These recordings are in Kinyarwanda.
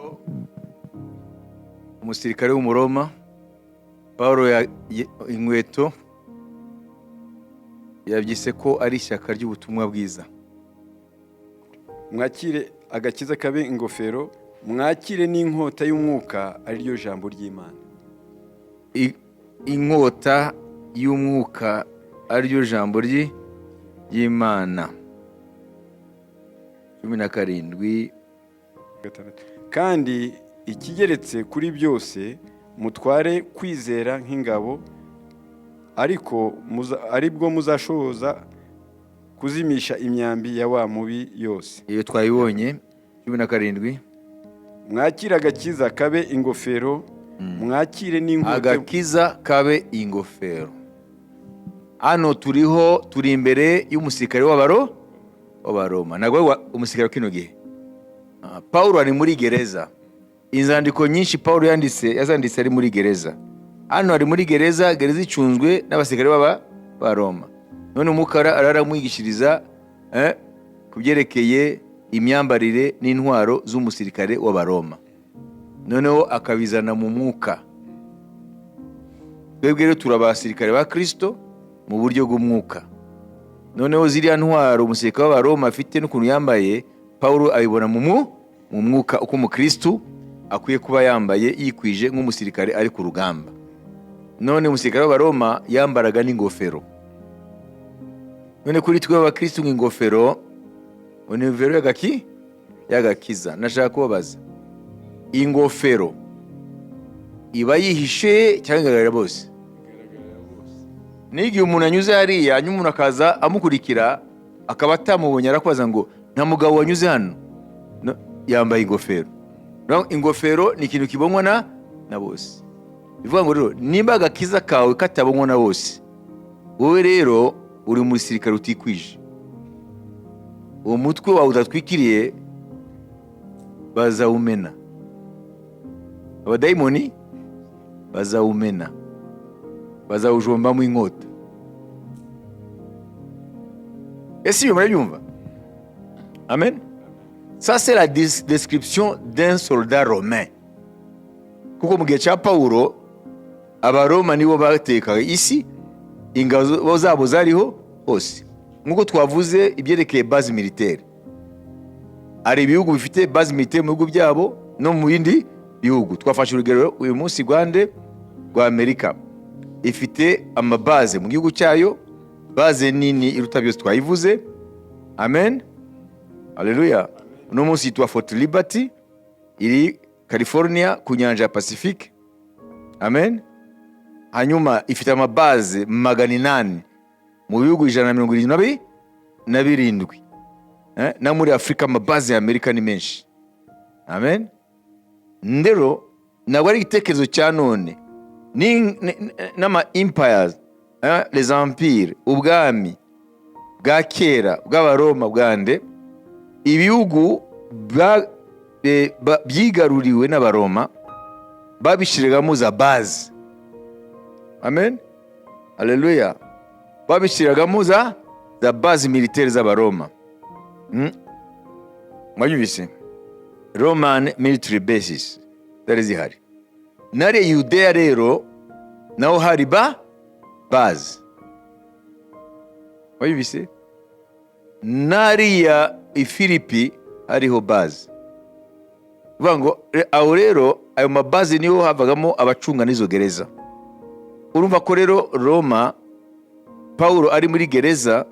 Rero umusirikare w'Umuroma Paul inkweto yabyise ko ari ishyaka ry'ubutumwa bwiza. Mwakire agakiza kabe ingofero, mwakire n'inkota y'umwuka, ari ryo jambo ry'Imana. Inkota y'umwuka, ariryo jambo ry'Imana. 17. 6. Kandi ikigeretse kuri byose, mutware kwizera nk'ingabo, ariko aribwo muzashoboza kuzimisha imyambi ya wa mubi yose. Iyo twayibonye, 17. Mwakire agakiza kabe ingofero, mwakire n'inkota. Agakiza kabe ingofero. Hano turiho, turi imbere y'umusirikare w'Abaroma, ntabwo ari umusirikare wa kino gihe. Paulo ari muri gereza. Inzandiko nyinshi Paulo yanditse, yazanditse ari muri gereza. Hano ari muri gereza, gereza icunzwe n'abasirikare b'Abaroma. None umukara araramwigishiriza ku byerekeye imyambarire n'intwaro z'umusirikare w'Abaroma, noneho akabizana mu mwuka. Twebwe rero turi abasirikare ba Kristo mu buryo bw'umwuka. Noneho ziriya ntwaro umusirikare w'Abaroma afite n'ukuntu yambaye, Paulo abibona mu mwuka, uko umukristu akwiye kuba yambaye yikwije nk'umusirikare ari ku rugamba. None umusirikare w'Abaroma yambaraga n'ingofero. None kuri twe abakristu, ingofero ni ingofero y'agakiza. Nashaka kubabaza, ingofero iba yihishe cyangwa igaragarira bose? N'igihe umuntu anyuze hariya, hanyuma umuntu akaza amukurikira, akaba atamubonye, arakubaza ngo: "Nta mugabo wanyuze hano?" No, yambaye ingofero. No, ingofero ni ikintu kibonwa na bose. Bivuga ngo rero nimba agakiza kawe katabonwa na bose, wowe rero uri umusirikare utikwije. Uwo mutwe wawe udatwikiriye bazawumena, abadayimoni bazawumena, bazawujombamo inkota. Ese ibyo murabyumva? Amen. Ça, c'est la description d'un soldat romain, kuko mu gihe cya Pawulo Abaroma nibo batekaga isi, ingabo zabo zariho hose. Nk'uko twavuze ibyerekeye base militaire, hari ibihugu bifite base militaire mu bihugu byabo no mu bindi bihugu. Twafashe urugero uyu munsi rwande rwa Amerika, ifite amabaze mu gihugu cyayo. Base nini iruta byose twayivuze. Amen, haleluya. Uno munsi yitwa Fort Liberty, iri California ku nyanja ya Pacifique. Amen. Hanyuma ifite amabaze 800 mu bihugu 177. Na muri Afurika amabaze ya Amerika ni menshi. Amen. Ndero ntabwo ari igitekerezo cya none. N'ama empires, les empires, ubwami bwa kera bw'Abaroma, bwande, ibihugu byigaruriwe n'Abaroma babishyiragamo za base. Amen, haleluya. Babishyiragamo za base militaire z'Abaroma. Mwabyumvise? Roman military bases zari zihari. Nariya Yudeya rero naho hari base. Wabyumvise? Nariya i Filipi hariho base. Bivuga ngo aho rero ayo mabaze niho havagamo abacunga n'izo gereza. Urumva ko rero Roma, Pawulo ari muri gereza,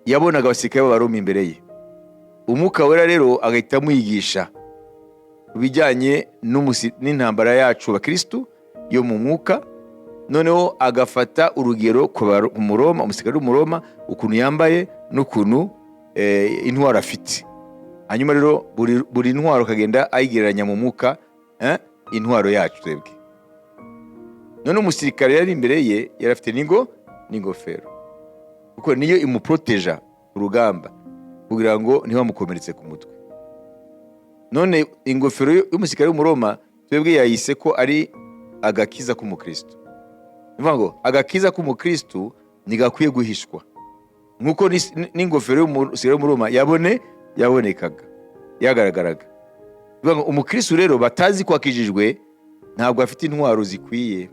yabonaga abasirikare b'Abaroma imbere ye. Umwuka Wera rero agahita amwigisha ku bijyanye n'intambara yacu abakirisitu yo mu mwuka. Noneho agafata urugero ku Muroma, umusirikare w'Umuroma, ukuntu yambaye n'ukuntu intwaro afite. Hanyuma rero buri ntwaro akagenda ayigereranya mu mwuka, intwaro yacu twebwe. None umusirikare yari imbere ye, yari afite n'ingofero, kuko niyo imuproteja ku rugamba kugira ngo ntibamukomeretse ku mutwe. None ingofero y'umusirikare w'Umuroma twebwe yayise ko ari agakiza k'umukristo. Ni ukuvuga ngo agakiza k'umukristo ntigakwiye guhishwa, nk'uko n'ingofero y'umusirikare w'Umuroma yabonekaga, yagaragaraga. Bivuga ngo umukristo rero batazi ko akijijwe ntabwo afite intwaro zikwiye.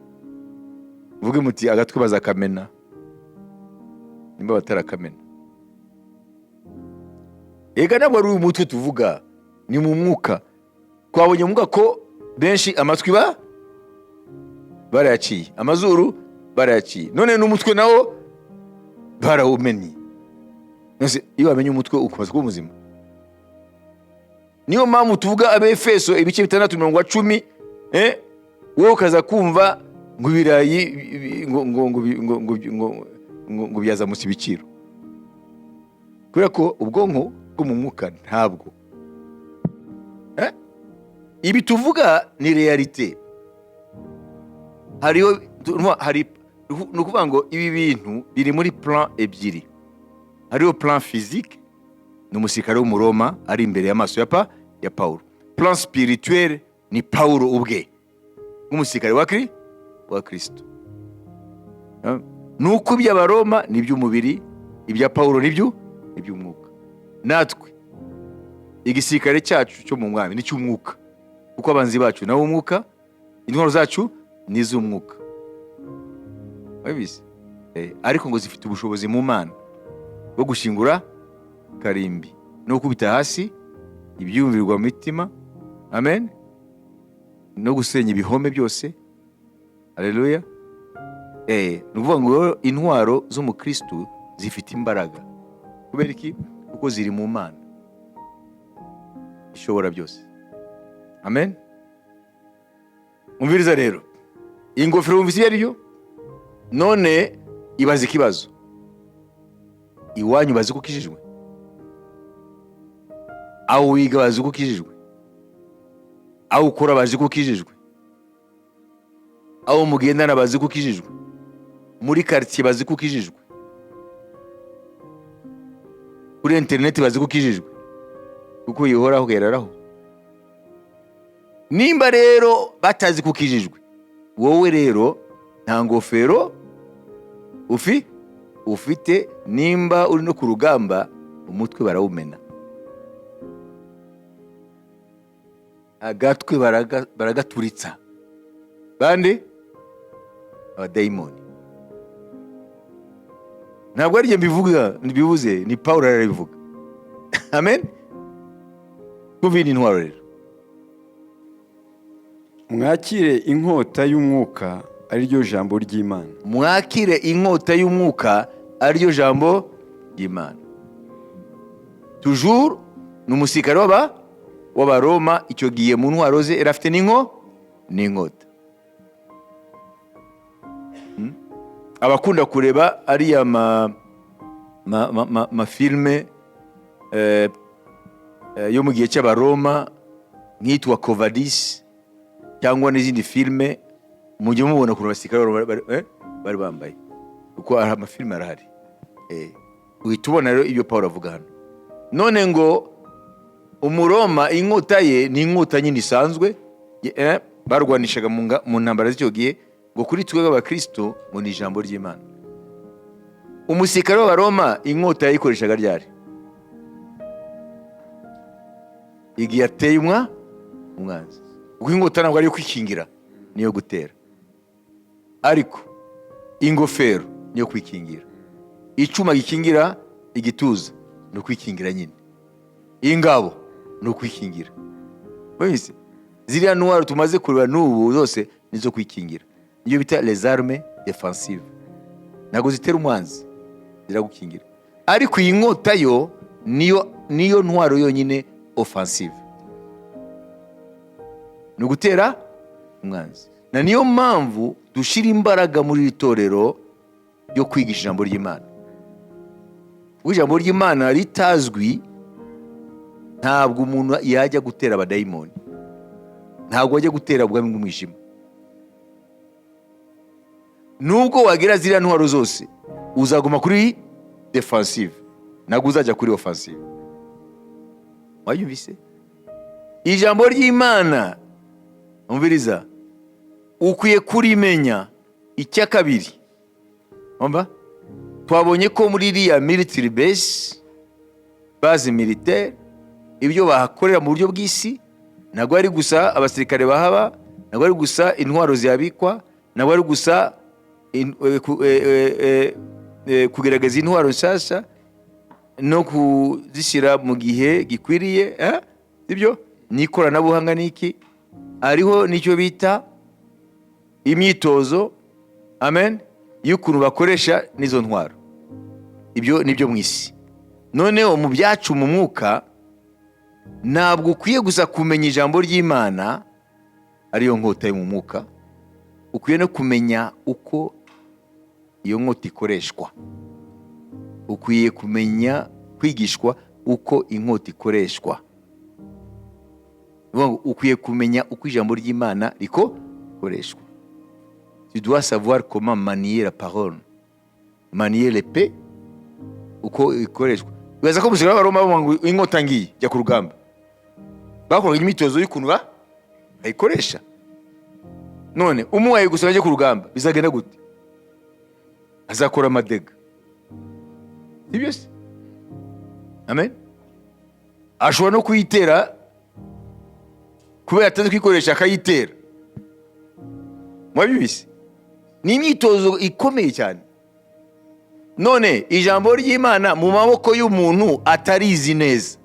Uvuge muti agatwe bazakamena nimba batarakamena. Ega ntabwo ari uyu mutwe tuvuga, ni mu mwuka. Twabonye mu mwuka ko benshi amatwi barayaciye, amazuru barayaciye, none n'umutwe nawo barawumennye. None iyo wamenye umutwe ukomeza kuba muzima. Niyo mpamvu tuvuga Abefeso ibice 6 mirongo 10, wowe ukaza kumva ngo ibirayi ngo byazamutse ibiciro, kubera ko ubwonko bwo mu mwuka ntabwo. Ibi tuvuga ni réalité. Hariho hari, ni ukuvuga ngo ibi bintu biri muri plan ebyiri. Hariho plan physique, ni umusirikare w'Umuroma ari imbere y'amaso ya Paulo. Plan spirituel ni Paulo ubwe nk'umusirikare wa Kristo. Ni uko iby'Abaroma ni iby'umubiri, ibya Paulo ni iby'umwuka. Natwe igisirikare cyacu cyo mu mwami ni icy'umwuka, kuko abanzi bacu nabo umwuka, intwaro zacu ni iz'umwuka. Wabizi? Ariko ngo zifite ubushobozi mu Mana bwo gushingura karimbi no gukubita hasi ibyumvirwa mu mitima, amen, no gusenya ibihome byose. Haleluya. Ni ukuvuga ngo intwaro z'umukristu zifite imbaraga. Kubera iki? Kuko ziri mu Mana ishobora byose. Amen. Umviriza rero, iyi ngofero wumvise iyo ari yo? None ibaza ikibazo: iwanyu bazi ko ukijijwe? Aho wiga bazi ko ukijijwe? Aho ukora bazi ko ukijijwe? Aho mugendana bazi ko ukijijwe? Muri karitsiye bazi ko ukijijwe? Kuri interineti bazi ko ukijijwe? Kuko uyihoraho ukeraraho. Nimba rero batazi ko ukijijwe, wowe rero nta ngofero ufite. Nimba uri no ku rugamba, umutwe barawumena, agatwe baragaturitsa. Bande? Abadayimoni. Ntabwo ari njye mbivuga, mbivuze, ni Paul arabivuga. Amen. Kumva iyi intwaro rero. Mwakire inkota y'umwuka, ari ryo jambo ry'Imana. Mwakire inkota y'umwuka, ariryo jambo ry'Imana. Toujours ni umusirikare w'Abaroma. Icyo gihe mu ntwaro ze yari afite n'inkota. Abakunda kureba ariya mafilme yo mu gihe cy'Abaroma nk'itwa Quo Vadis cyangwa n'izindi filme, mujye mubona ukuntu abasirikare bari bambaye, kuko hari amafilme arahari. Uhita ubona rero ibyo Paul avuga hano. None ngo Umuroma inkota ye ni inkota nyine isanzwe, barwanishaga mu ntambara z'icyo gihe. Ngo kuri twebwe abakristo ngo ni ijambo ry'Imana. Umusirikare w'Abaroma inkota yayikoreshaga ryari? Igihe ateye umwanzi, kuko inkota ntabwo ari iyo kwikingira, niyo gutera. Ariko ingofero niyo kwikingira, icyuma gikingira igituza ni ukwikingira nyine, ingabo ni ukwikingira. Wumvise? Ziriya ntwaro tumaze kureba n'ubu zose ni izo kwikingira, niyo bita les armes défensives. Ntabwo zitera umwanzi, ziragukingira. Ariko iyi nkota yo niyo ntwaro yonyine offensive, ni ugutera umwanzi. Na niyo mpamvu dushyira imbaraga muri iri torero ryo kwigisha ijambo ry'Imana, kuko ijambo ry'Imana ritazwi ntabwo umuntu yajya gutera abadayimoni, ntabwo wajya gutera ubwami bw'umwijima. Nubwo wagira ziriya ntwaro zose, uzaguma kuri defensive, ntabwo uzajya kuri offensive. Wayumvise? Ijambo ry'Imana, umviriza, ukwiye kurimenya. Icya kabiri, umva, twabonye ko muri iriya military base, base militaire, ibyo bahakorera mu buryo bw'isi. Ntabwo ari gusa abasirikare bahaba, ntabwo ari gusa intwaro zihabikwa, ntabwo ari gusa kugerageza intwaro nshyashya no kuzishyira mu gihe gikwiriye, eh? Sibyo? N'ikoranabuhanga n'iki, hariho n'icyo bita imyitozo, amen, y'ukuntu bakoresha n'izo ntwaro. Ibyo ni byo mu isi. Noneho mu byacu mu mwuka, ntabwo ukwiye gusa kumenya ijambo ry'Imana, ariyo nkota yo mu mwuka, ukwiye no kumenya uko iyo nkota ikoreshwa. Ukwiye kumenya kwigishwa uko inkota ikoreshwa. Ni ukuvuga ngo ukwiye kumenya uko ijambo ry'Imana rikoreshwa. Tu dois savoir comment manier la parole, manier l'épée, uko ikoreshwa. Wibaza ko umusirikare w'Abaroma bavuga ngo inkota ngiyi, jya ku rugamba, bakoraga imyitozo y'ukuntu bayikoresha? None umuhaye gusa ngo ajye ku rugamba, bizagenda gute? Azakora ama dégâts, sibyo se? Amen. Ashobora no kuyitera kubera atazi kuyikoresha, akayitera. Mwabyumvise? Ni imyitozo ikomeye cyane. None ijambo ry'Imana mu maboko y'umuntu atarizi neza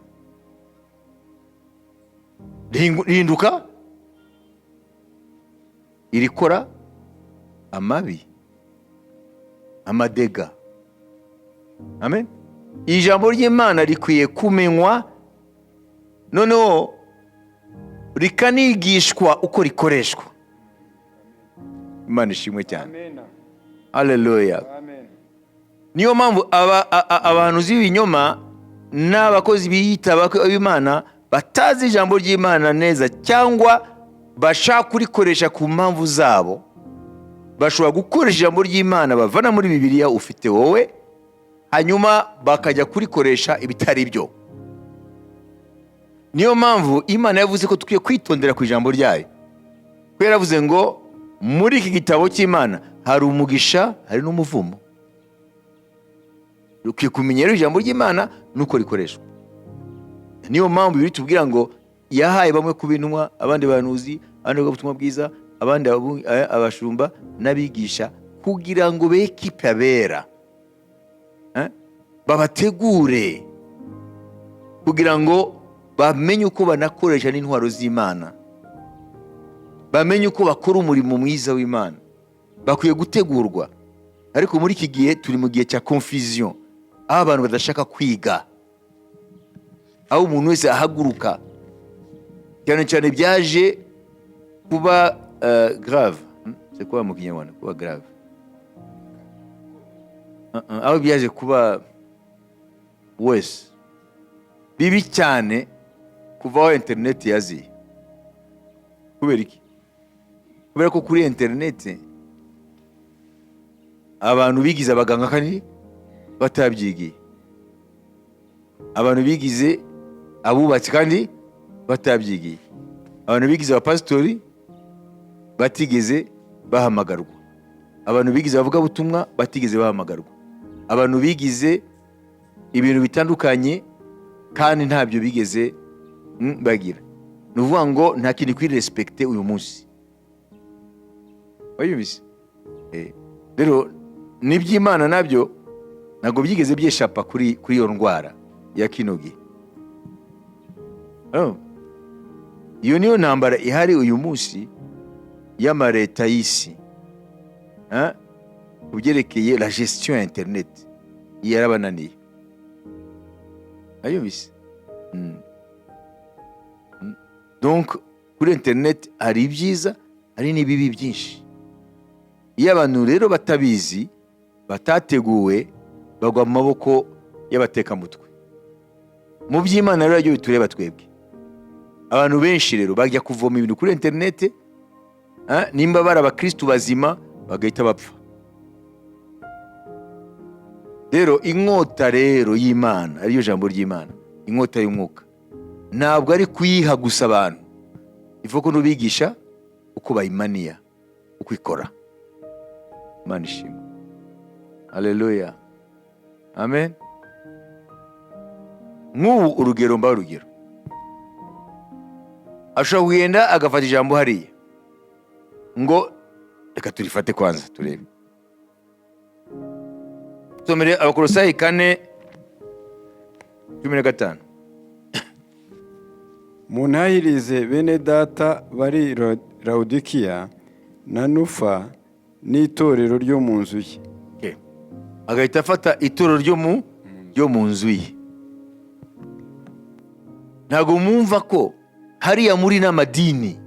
rihinduka irikora amabi, ama dégâts. Amen. Ijambo ry'Imana rikwiye kumenywa, noneho rikanigishwa uko rikoreshwa. Imana ishimwe cyane. Amen. Haleluya. Amen. Niyo mpamvu abahanuzi b'ibinyoma n'abakozi biyita ab'Imana batazi ijambo ry'Imana neza cyangwa bashaka kurikoresha ku mpamvu zabo, bashobora gukoresha ijambo ry'Imana bavana muri Bibiliya ufite wowe, hanyuma bakajya kurikoresha ibitari byo. Niyo mpamvu Imana yavuze ko dukwiye kwitondera ku ijambo ryayo, ko yaravuze ngo muri iki gitabo cy'Imana hari umugisha, hari n'umuvumo. Ukwiye kumenya rero ijambo ry'Imana nuko rikoreshwa. Niyo mpamvu Bibiliya itubwira ngo yahaye bamwe kuba intumwa, abandi bahanuzi, abandi ubutumwa bwiza, abandi abashumba n'abigisha, kugira ngo bekipe abera, babategure kugira ngo bamenye uko banakoresha n'intwaro z'Imana, bamenye uko bakora umurimo mwiza w'Imana. Bakwiye gutegurwa. Ariko muri iki gihe turi mu gihe cya confusion, aho abantu badashaka kwiga, aho umuntu wese ahaguruka. Cyane cyane byaje kuba grave. C'est quoi mu Kinyarwanda kuba grave? Aho byaje kuba wese bibi cyane kuva aho interineti yaziye. Kubera iki? Kubera ko kuri interineti abantu bigize abaganga kandi batabyigiye, abantu bigize abubatsi kandi batabyigiye, abantu bigize abapasitori batigeze bahamagarwa, abantu bigize abavugabutumwa batigeze bahamagarwa, abantu bigize ibintu bitandukanye kandi ntabyo bigeze bagira. Ni ukuvuga ngo nta kintu kuri respecté uyu munsi. Wayumvise? Rero n'iby'Imana nabyo ntabwo byigeze byeshapa kuri iyo ndwara ya kino gihe. Oh. Iyo niyo ntambara ihari uyu munsi y'amareta y'isi, hein? Ku byerekeye la gestion ya internet yarabananiye. Ayumvise? Donc kuri internet hari ibyiza, hari n'ibibi byinshi. Iyo abantu rero batabizi, batateguwe, bagwa mu maboko y'abatekamutwe. Mu by'Imana rero byo bitureba twebwe. Abantu benshi rero bajya kuvoma ibintu kuri interineti, nimba bari abakristu bazima bagahita bapfa. Rero inkota rero y'Imana, ariyo jambo ry'Imana, inkota y'umwuka, ntabwo ari kuyiha gusa abantu, ivuga ko nubigisha uko bayimaniya, uko ikora. Imana ishimwe. Haleluya, amen. Nk'ubu urugero, mbaho urugero. Ashobora kugenda agafata ijambo hariya ngo reka turifate kwanza turebe. Somere Abakolosayi 4:15. Muntahirize bene data bari Lawodikiya na Nufa n'itorero ryo mu nzu ye. Okay. Agahita afata itorero ryo mu nzu ye. Ntabwo mwumva ko hariya muri n'amadini?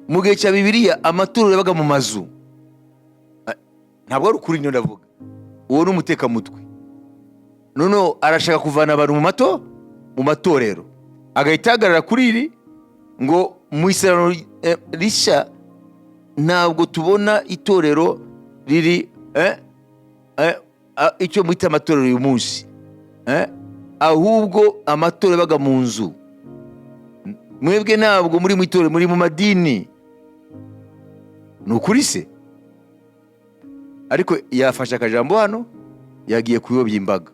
Mu gihe cya Bibiliya amatorero yabaga mu mazu. Ah, ntabwo ari ukuri niyo ndavuga, uwo ni umutekamutwe. Noneho arashaka kuvana abantu mu matorero, agahita ahagarara kuri iri ngo mu Isezerano Rishya ntabwo tubona itorero riri icyo mwita amatorero uyu munsi, ahubwo amatorero yabaga mu nzu. Mwebwe ntabwo muri mu itorero, muri mu madini. Ni ukuri se? Ariko yafashe akajambo hano, yagiye kuyobya imbaga.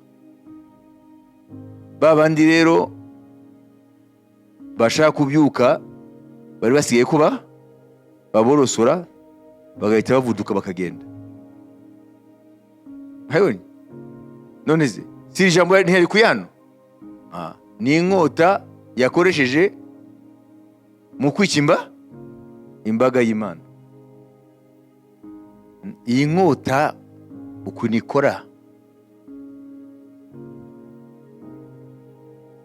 Ba bandi rero bashaka kubyuka bari basigaye kuba baborosora, bagahita bavuduka bakagenda. Hayoni none se si ijambo ntiyari kuyano? Ah, ni inkota yakoresheje mu kwica imbaga y'Imana. Iyi nkota ukuntu ikora.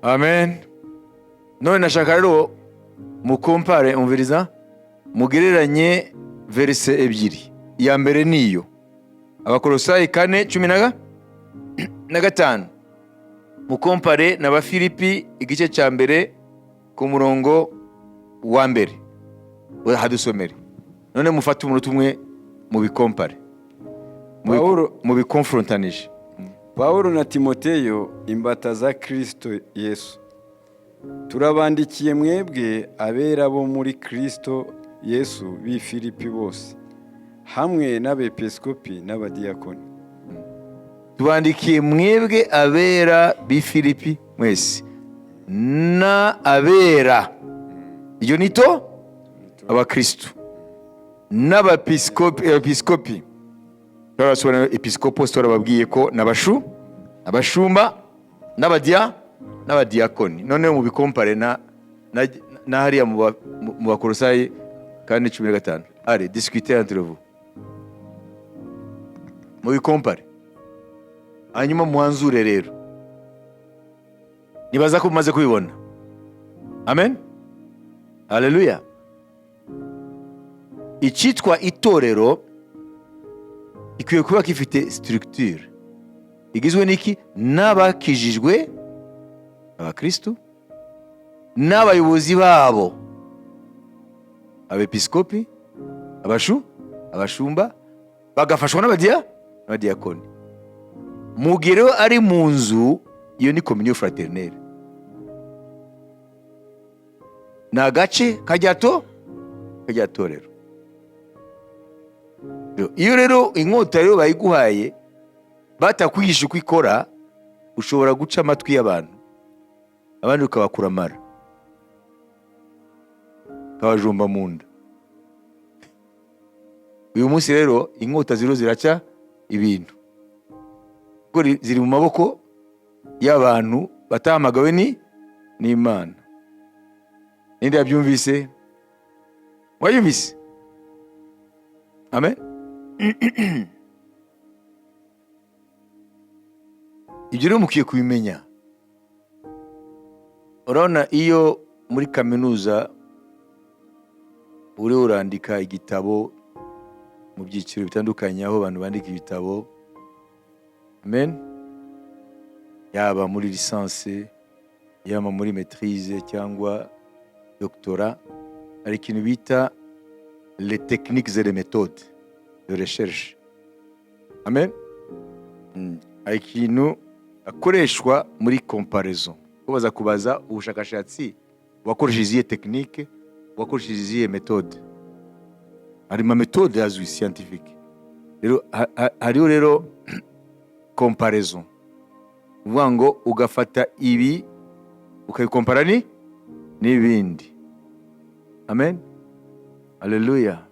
Amen. None nashaka rero mukompare, umviriza, mugereranye verset ebyiri. Iya mbere niyo Abakolosayi 4:15, mukompare n'Abafilipi igice cya mbere ku murongo wa mbere. Hadusomere, none mufate umunota umwe mubikompare, mubikonfrontanije. Pawulo na Timoteyo, imbata za Kristo Yesu, turabandikiye mwebwe abera bo muri Kristo Yesu b'i Filipi bose, hamwe n'abepiskopi n'abadiyakoni. Tubandikiye mwebwe abera b'i Filipi mwese na abera, iryo nito abakristu, n'abapiskopi. Episkopi turabasobanurira, episkopos turababwiye ko n'abashu abashumba n'abadiyakoni. Noneho mubikompare na hariya mu Bakolosayi 4:15. Allez, discutez entre vous, mubikompare, hanyuma muhanzure. Rero nibaza ko mumaze kubibona. Amen, haleluya. Icyitwa itorero ikwiye kuba gifite structure igizwe n'iki? N'abakijijwe, abakristu, n'abayobozi babo, abepiskopi, abashumba, bagafashwa n'abadiyakoni. Mu gihe rero ari mu nzu, iyo ni communion fraternelle, ni agace kajya torero. Iyo rero inkota rero bayiguhaye batakwigisha uko ikora, ushobora guca amatwi y'abantu, abandi ukabakura amara, ukabajomba mu nda. Uyu munsi rero inkota ziriho ziraca ibintu kuko ziri mu maboko y'abantu batahamagawe ni n'Imana. Ninde yabyumvise? Wayumvise? Amen. Ibyo rero mukwiye kubimenya. Urabona iyo muri kaminuza uri urandika igitabo mu byiciro bitandukanye, aho abantu bandika ibitabo, amen, yaba muri licence, yaba muri maîtrise cyangwa doctorat, hari ikintu bita les techniques et les méthodes de recherche. Amen. Hari ikintu akoreshwa muri comparaison, ko baza kubaza ubushakashatsi: wakoresheje izihe technique, wakoresheje izihe méthode? Hari ma méthode azwi scientifique. Rero hariho rero comparaison, uvuga ngo ugafata ibi. Ukabikompara ni n'ibindi. Amen, haleluya.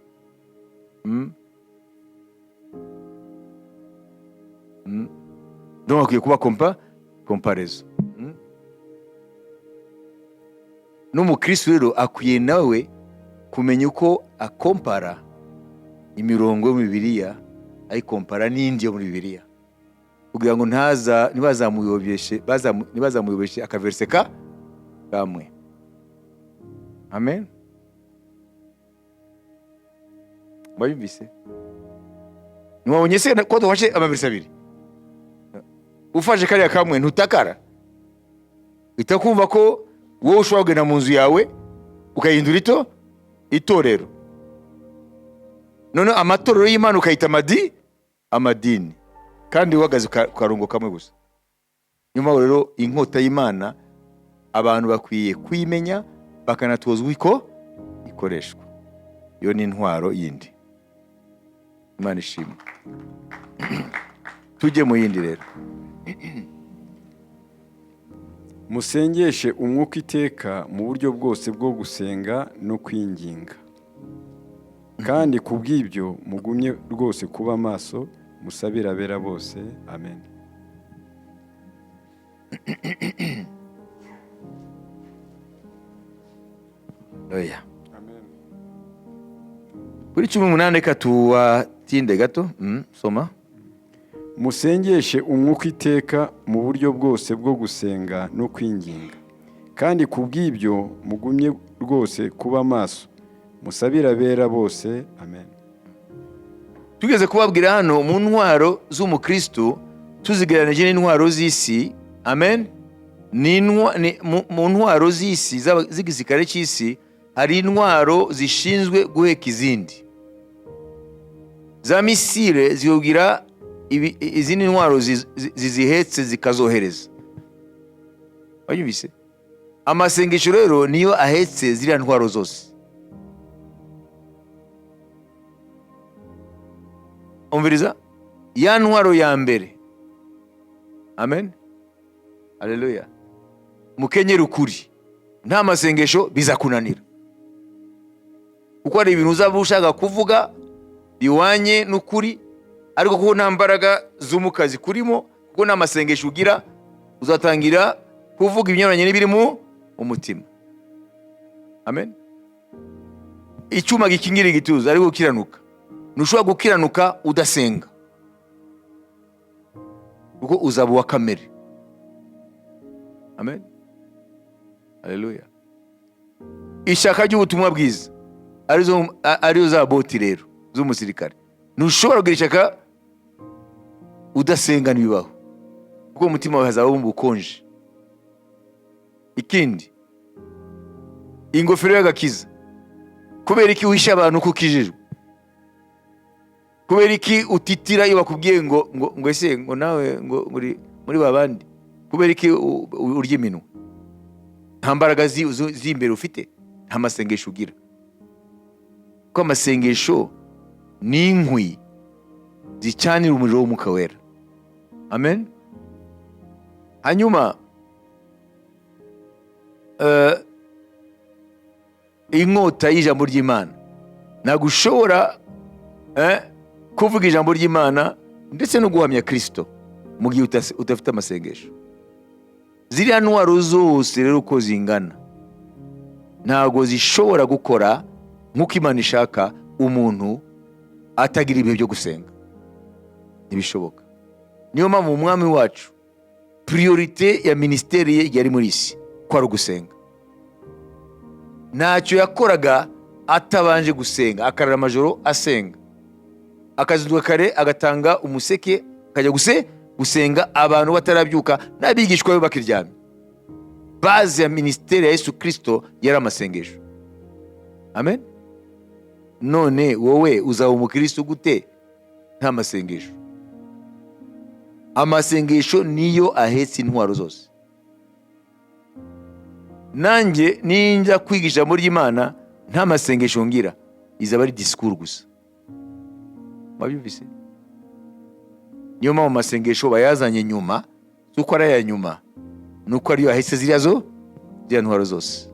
Donc hakwiye kuba comparaison. N'umukristo rero akwiye nawe kumenya uko akompara imirongo yo mu Bibiliya, ayikompara n'indi yo muri Bibiliya, kugira ngo ntaza ntibazamuyobeshe, ntibazamuyobeshe akaverse ka kamwe. Amen. Mwabumvise? Ntiwabonye se ko dufashe amaverse abiri? Ufashe kariya kamwe ntutakara, uhita kumva ko wowe ushobora kugenda mu nzu yawe ukayihindura itorero, none amatorero y'Imana ukayita amadini, kandi uhagaze ku karongo kamwe gusa. Niyo mpamvu rero inkota y'Imana abantu bakwiye kuyimenya, bakanatozwa uko ikoreshwa. Iyo ni intwaro yindi. Imana ishimwe. Tujye mu yindi rero. Musengeshe umwuka iteka mu buryo bwose bwo gusenga no kwinginga, kandi ku bw'ibyo mugumye rwose kuba maso, musabire abera bose. Amen. Oya. Kuri 18, reka tuwatinde gato. Soma. Musengeshe umwuka iteka mu buryo bwose bwo gusenga no kwinginga, kandi ku bw'ibyo mugumye rwose kuba maso, musabire abera bose. Amen. Tugeze kubabwira hano mu ntwaro z'umukristo tuzigereranije n'intwaro z'isi. Amen. Ni mu ntwaro z'isi z'igisirikare cy'isi hari intwaro zishinzwe guheka izindi. Za misile ziyubwira izindi ntwaro zizihetse zikazohereza. Wanyumvise? Amasengesho rero niyo ahetse ziriya ntwaro zose. Umviriza ya ntwaro ya mbere. Amen, haleluya. Mukenyere ukuri, nta masengesho bizakunanira, kuko hari ibintu uzaba ushaka kuvuga biwanye n'ukuri, ariko kuko nta mbaraga z'umwuka zikurimo, kuko nta masengesho ugira, uzatangira kuvuga ibinyuranye n'ibiri mu umutima. Amen. Icyuma gikingira igituza ariko gukiranuka, ntushobora gukiranuka udasenga, kuko uzaba uwa kamere. Amen, haleluya. Ishyaka ry'ubutumwa bwiza arizo za boti rero z'umusirikare, ntushobora kugira ishyaka udasenga, ntibibaho, kuko umutima wawe hazaba wumva ukonje. Ikindi, ingofero y'agakiza. Kubera iki uhisha abantu ko ukijijwe? Kubera iki utitira iyo bakubwiye ngo ngo ngo ese ngo nawe ngo muri babandi? Kubera iki urya iminwa? Nta mbaraga z'imbere ufite, nta masengesho ugira. Kuko amasengesho ni inkwi zicanira umuriro w'umwuka wera. Amen. Hanyuma inkota y'ijambo ry'Imana, ntabwo ushobora kuvuga ijambo ry'Imana ndetse no guhamya Kristo mu gihe udafite amasengesho. Ziriya ntwaro zose rero uko zingana ntabwo zishobora gukora nk'uko Imana ishaka umuntu atagira ibihe byo gusenga, ntibishoboka. Niyo mpamvu umwami wacu priorite ya minisiteri ye yari muri isi ko ari ugusenga. Ntacyo yakoraga atabanje gusenga, akarara amajoro asenga, akazinduka kare agatanga umuseke akajya gusenga abantu batarabyuka n'abigishwa be bakiryamye. Base ya minisiteri ya Yesu Kristo yari amasengesho. Amen. None wowe uzaba umukristo gute nta masengesho? Amasengesho niyo ahetse intwaro zose. Nanjye ninjya kwiga ijambo ry'Imana nta masengesho ngira, izaba ari disikuru gusa. Mwabyumvise? Niyo mpamvu amasengesho bayazanye nyuma, si uko ari aya nyuma, ni uko ariyo ahetse ziriya zo Ziriya ntwaro zose.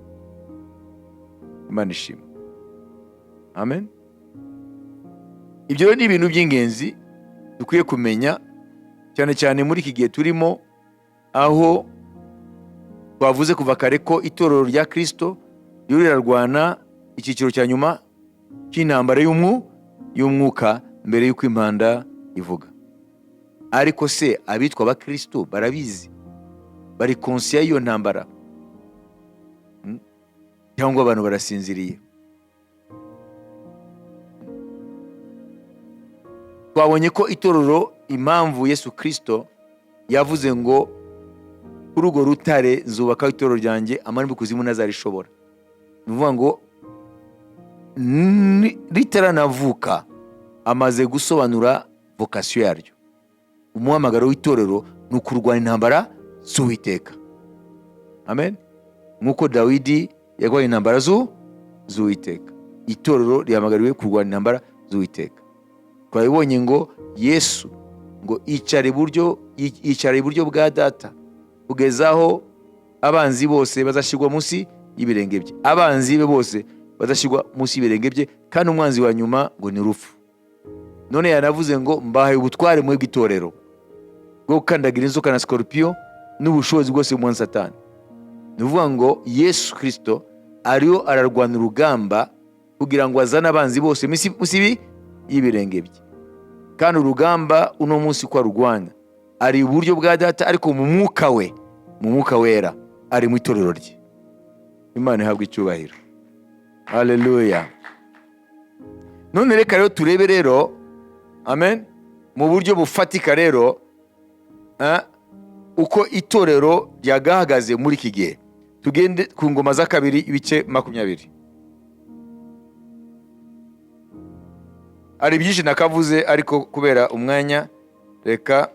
Imana ishimwe. Amen. Ibyo rero ni ibintu by'ingenzi dukwiye kumenya, cyane cyane muri iki gihe turimo, aho twavuze kuva kare ko itorero rya Kirisito ririho rirarwana icyiciro cya nyuma cy'intambara y'umwuka mbere y'uko impanda ivuga. Ariko se abitwa abakristo barabizi? Bari conscients y'iyo ntambara? Cyangwa abantu barasinziriye? Twabonye ko itorero, impamvu Yesu Kirisito yavuze ngo kuri urwo rutare nzubakaho itorero ryanjye, amarembo y'ikuzimu ntazarishobora, ni ukuvuga ngo ritaranavuka amaze gusobanura vocation yaryo. Umuhamagaro w'itorero ni ukurwana intambara z'Uwiteka. Amen. Nk'uko Dawidi yarwanye intambara z'Uwiteka, itorero rihamagariwe kurwana intambara z'Uwiteka. Twabibonye ngo Yesu ngo yicara iburyo bwa Data kugeza aho abanzi bose bazashyirwa munsi y'ibirenge bye. Abanzi be bose bazashyirwa munsi y'ibirenge bye, kandi umwanzi wa nyuma ngo ni urupfu. None yanavuze ngo mbahaye ubutware mu bw'itorero bwo gukandagira inzoka na scorpion n'ubushobozi bwose bw'umwanzi Satani. Ni ukuvuga ngo Yesu Kirisito ariyo ararwana urugamba kugira ngo azane abanzi bose munsi y'ibirenge bye. Kandi urugamba uno munsi ko arurwana ari iburyo bwa Data, ariko mu mwuka we, mu mwuka wera, ari mu itorero rye. Imana ihabwa icyubahiro. Haleluya. None reka rero turebe rero, amen, mu buryo bufatika rero, uko itorero ryagahagaze muri iki gihe. Tugende ku Ngoma za Kabiri ibice 20. Hari byinshi nakavuze, ariko kubera umwanya reka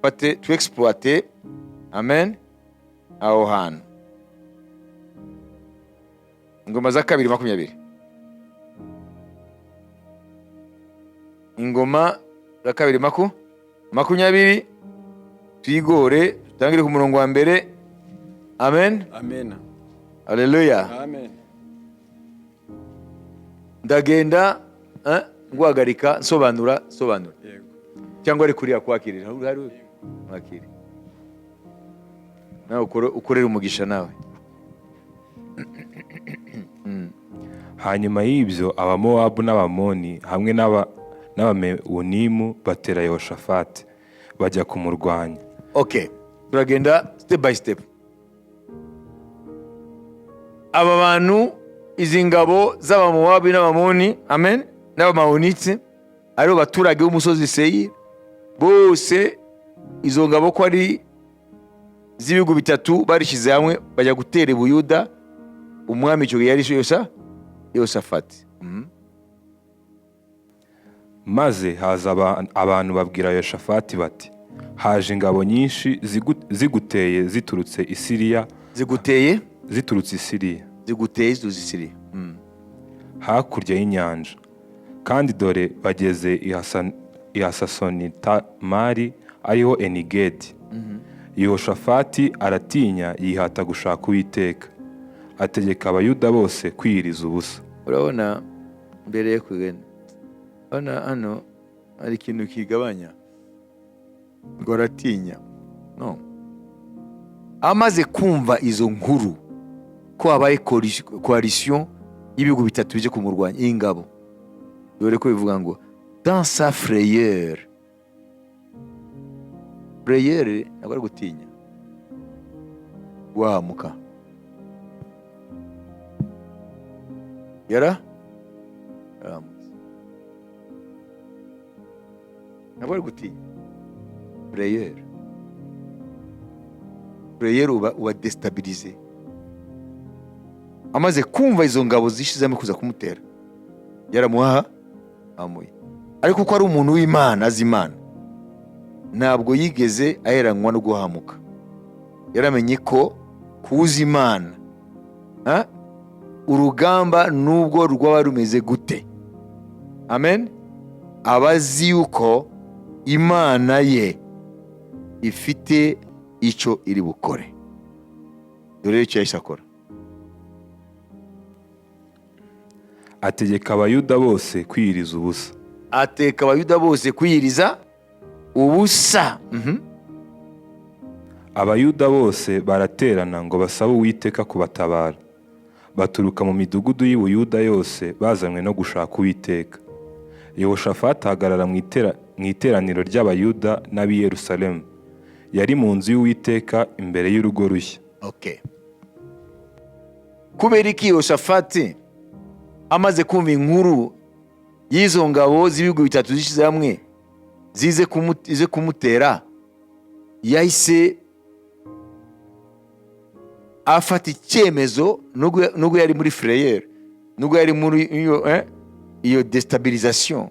fate tu exploite, amen, aho hantu. Ingoma za Kabiri 20. Ingoma za Kabiri 20, tuyigore tutangire ku murongo wa mbere. Amen. Amen. Haleluya. Amen. Ndagenda nguhagarika nsobanura nsobanura. Yego. Cyangwa ari kuriya kwakirira. Hari kwakira. Nawe ukorere umugisha nawe. Hanyuma y'ibyo Abamowabu n'Abamoni hamwe n'Abamewunimu batera Yehoshafati bajya kumurwanya. Okay, turagenda step by step. Aba bantu, izi ngabo z'Abamowabu n'Abamoni, amen, n'Abamawunitse, aribo baturage b'umusozi Seyiri, bose izo ngabo ko ari z'ibihugu bitatu barishyize hamwe bajya gutera i Buyuda. Umwami icyo gihe yari Yosafati. Maze haza abantu babwira Yehoshafati bati haje ingabo nyinshi ziguteye ziturutse i Siriya. Ziguteye? Ziturutse i Siriya. Ziguteye ziturutse i Siriya. Hakurya y'inyanja. Kandi dore bageze i Hasasoni-Tamari, ariho Enigedi. Yehoshafati aratinya, yihata gushaka Uwiteka, ategeka Abayuda bose kwiyiriza ubusa. Urabona mbere yo kugenda, urabona hano hari ikintu kigabanya ngo aratinya. No, amaze kumva izo nkuru ko habaye coalition y'ibihugu bitatu bije kumurwanya, ingabo, dore ko bivuga ngo dans sa frayeur. Frayeur ntabwo ari gutinya, guhahamuka. Yara aramutse, ntabwo ari gutinya. Frayeur, frayeur uba destabilize. Amaze kumva izo ngabo zishizemo kuza kumutera, yaramuhaha amuye. Ariko uko ari umuntu w'Imana, azi Imana, ntabwo yigeze aheranwa no guhamuka. Yaramenye ko kuza Imana, ha? Urugamba nubwo rwaba rumeze gute, amen, abazi yuko Imana ye ifite icyo iri bukore. Dore icyo yahise akora. Ategeka Abayuda bose kwiyiriza ubusa. Ateka Abayuda bose kwiyiriza ubusa. Abayuda bose baraterana ngo basabe Uwiteka kubatabara. Baturuka mu midugudu y'i Buyuda yose bazanywe no gushaka Uwiteka. Yehoshafati ahagarara mu iteraniro ry'Abayuda n'ab'i Yerusalemu. Yari mu nzu y'Uwiteka imbere y'urugo rushya. Okay. Kubera iki Yehoshafati amaze kumva inkuru y'izo ngabo z'ibihugu bitatu zishyize hamwe zize kumutera, yahise afata icyemezo, nubwo yari muri frayeur, nubwo yari muri iyo déstabilisation,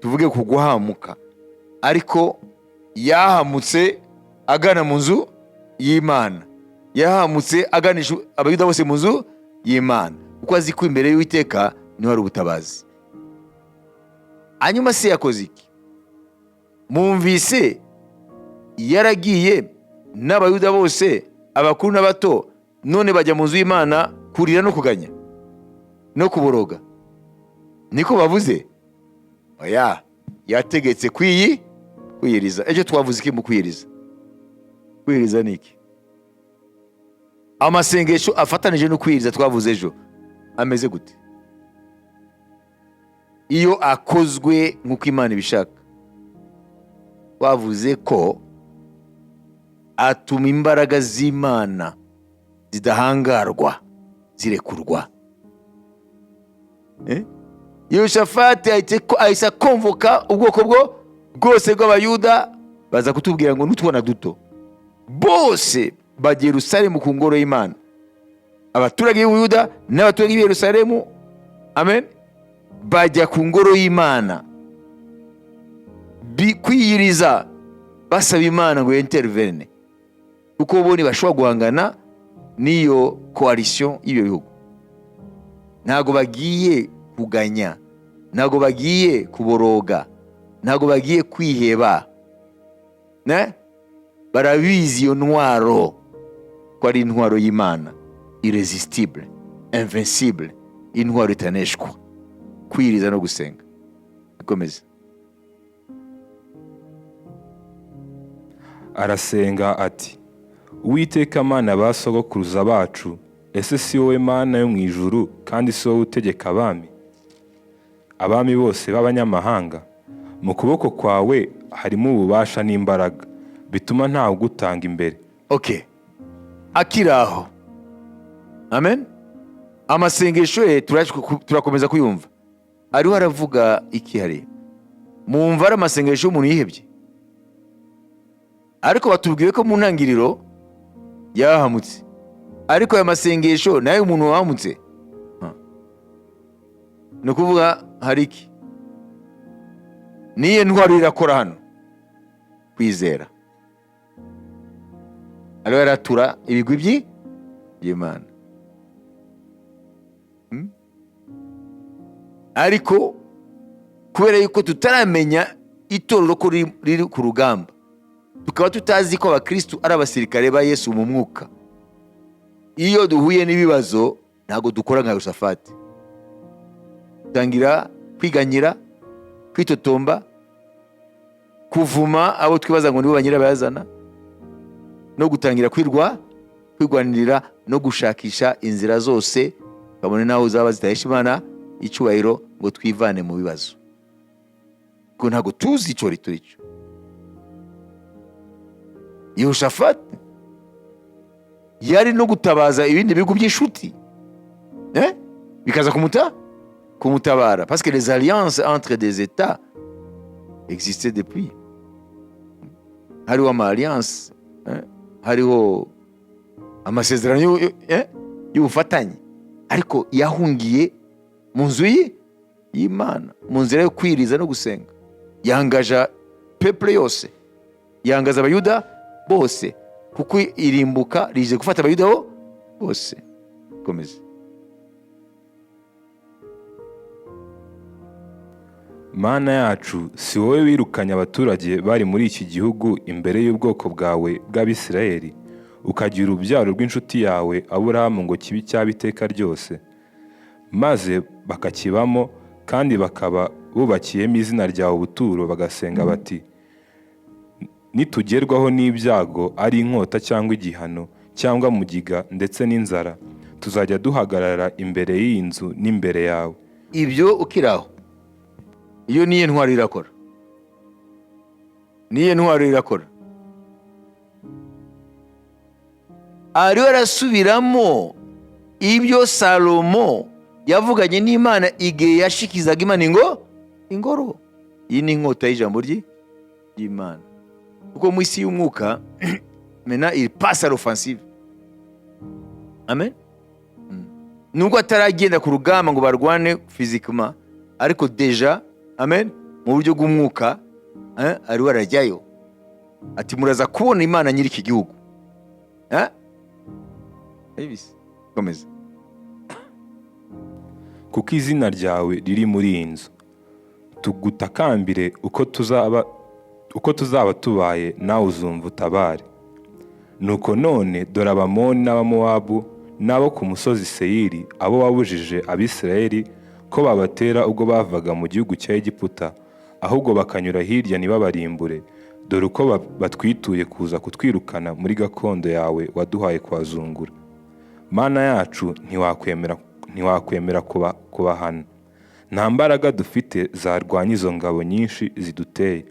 tuvuge ku guhamuka, ariko yahamutse agana mu nzu y'Imana, yahamutse aganisha Abayuda bose mu nzu y'Imana, kuko azi ko imbere y'Uwiteka niho hari ubutabazi. Hanyuma se yakoze iki? Mwumvise yaragiye n'Abayuda bose, abakuru n'abato, none bajya mu nzu y'Imana kurira no kuganya no kuboroga, niko bavuze? Oya, yategetse kwiyiriza. Ejo twavuze iki mu kwiyiriza? Kwiyiriza ni iki? Amasengesho afatanije no kwiyiriza twavuze ejo ameze gute iyo akozwe nk'uko Imana ibishaka? Twavuze ko atuma imbaraga z'Imana zidahangarwa zirekurwa. Yehoshafati ahise akonvoka ubwoko bwo bwose bw'Abayuda, baza kutubwira ngo n'utwana duto bose bajya Yerusalemu ku ngoro y'Imana. Abaturage b'Ubuyuda n'abaturage b'i Yerusalemu, amen, bajya ku ngoro y'Imana kwiyiriza, basaba Imana ngo intervene, kuko bo ntibashobora guhangana n'iyo coalition y'ibyo bihugu. Ntabwo bagiye kuganya, ntabwo bagiye kuboroga, ntabwo bagiye kwiheba, ne? Barabizi iyo ntwaro ko ari intwaro y'Imana, irrésistible, invincible, intwaro itaneshwa, kwiriza no gusenga. Ikomeze. Arasenga ati: "Uwiteka Mana ba sogokuruza bacu, ese si wowe Mana yo mu ijuru, kandi si wowe utegeka abami bose b'abanyamahanga? Mu kuboko kwawe harimo ububasha n'imbaraga bituma ntawe ugutanga imbere." Okay, akiri aho, amen, amasengesho ye turakomeza kuyumva. Ariho aravuga iki hariya? Mumva ari amasengesho y'umuntu yihebye, ariko batubwiye ko mu ntangiriro yahamutse. Ariko aya masengesho nayo umuntu wahamutse. Ni ukuvuga hari iki? Niyo ntwaro irakora hano, kwizera. Ariho yaratura ibigwi by'Imana. Ariko kubera yuko tutaramenya itorero ko riri ku rugamba, tukaba tutazi ko abakristu ari abasirikare ba Yesu mu mwuka, iyo duhuye n'ibibazo ntabwo dukora nka Yoshafati, dutangira kwiganyira, kwitotomba, kuvuma abo twibaza ngo nibo ba nyirabayazana, no gutangira kwirwanirira no gushakisha inzira zose kabone n'aho zaba zitahesha Imana icyubahiro ngo twivane mu bibazo, kuko ntabwo tuzi icyo turi cyo. Yehoshafati yari no gutabaza ibindi bihugu by'inshuti, bikaza kumutabara, parce que les alliances entre des états existaient depuis. Hariho ama alliance, hariho amasezerano y'ubufatanye, ariko yahungiye mu nzu y'Imana, mu nzira yo kwiriza no gusenga. Yangaja peuple yose, yangaza Abayuda bose, kuko irimbuka rije gufata Abayuda bo bose. Komeza. Mana yacu, si wowe wirukanye abaturage bari muri iki gihugu imbere y'ubwoko bwawe bw'Abisirayeli, Ukagira urubyaro rw'inshuti yawe Aburahamu ngo kibe icyabo iteka ryose, maze bakakibamo kandi bakaba bubakiyemo izina ryawe ubuturo, bagasenga bati: 'Nitugerwaho n'ibyago, ari inkota cyangwa igihano cyangwa mugiga ndetse n'inzara, tuzajya duhagarara imbere y'iyi nzu n'imbere yawe.'" Ibyo ukiri aho, iyo niyo ntwaro irakora, niyo ntwaro irakora. Ariwe arasubiramo ibyo Salomo yavuganye n'Imana igihe yashikizaga Imana ingoro. Iyi ni inkota y'ijambo ry'Imana, kuko mu isi y'umwuka mena il passe à l'offensive. Amen. Nubwo ataragenda ku rugamba ngo barwane physiquement, ariko déjà, amen, mu buryo bw'umwuka, ariwe arajyayo ati: "Muraza kubona Imana nyiri iki gihugu." Eh? Ibisi. Komeza. Kuko izina ryawe riri muri iyi nzu, tugutakambire uko tuzaba tubaye, nawe uzumva utabare. Nuko none dore Abamoni n'Abamowabu n'abo ku musozi Seyiri, abo wabujije Abisirayeli ko babatera ubwo bavaga mu gihugu cya Egiputa, ahubwo bakanyura hirya ntibabarimbure, dore uko batwituye kuza kutwirukana muri gakondo yawe waduhaye kuhazungura. Mana yacu, ntiwakwemera kubahana. Nta mbaraga dufite zarwanya izo ngabo nyinshi ziduteye,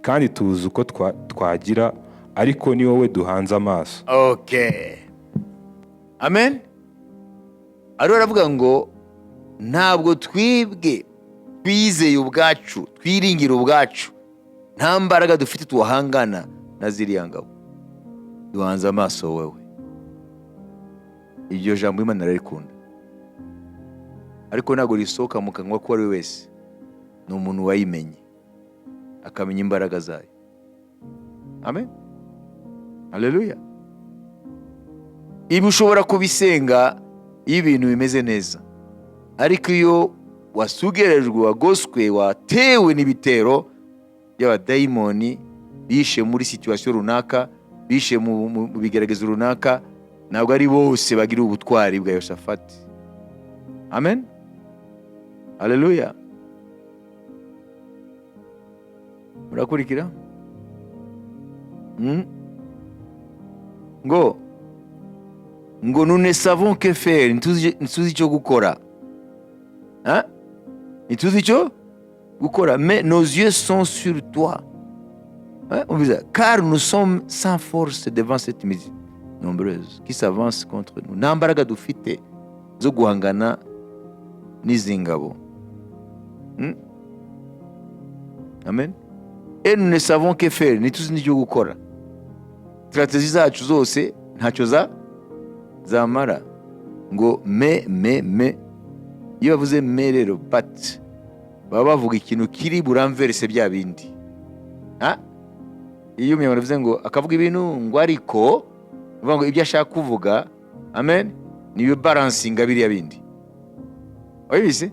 kandi tuzi uko twagira, ariko ni wowe duhanze amaso. Okay, amen. Ariwe aravuga ngo ntabwo twibwe twizeye ubwacu, twiringira ubwacu, nta mbaraga dufite tuhangana na ziriya ngabo, duhanze amaso wowe. Iryo jambo Imana irarikunda, ariko ntabwo risohoka mu kanwa k'uwo ari we wese. Ni umuntu wayimenye, akamenya imbaraga zayo. Amen, haleluya. Ibi ushobora kubisenga iyo ibintu bimeze neza, ariko iyo wasugerejwe, wagoswe, watewe n'ibitero by'abadayimoni bishe muri situation runaka, bishe mu bigeragezo runaka, ntabwo ari bose bagira ubutwari bwa Yoshafati. Amen, haleluya. Murakurikira? Ngo nous ne savons que faire, ntituzi icyo gukora. Hein? Ntituzi icyo gukora, mais nos yeux sont sur toi. Hein? On dit, car nous sommes sans force devant cette multitude nombreuse qui s'avance contre nous. Nta mbaraga dufite zo guhangana n'izi ngabo. Amen. Et nous ne savons que faire, ntituzi n'icyo gukora. Stratégie zacu zose ntacyo zamara. Ngo mais iyo bavuze mais rero, but, baba bavuga ikintu kiri buramverse bya bindi. Ha? Iyo umunyarwanda avuze ngo akavuga ibintu ngo ariko, uvuga ngo ibyo ashaka kuvuga, amen, niyo balancinga biriya bindi. Wabizi? Ni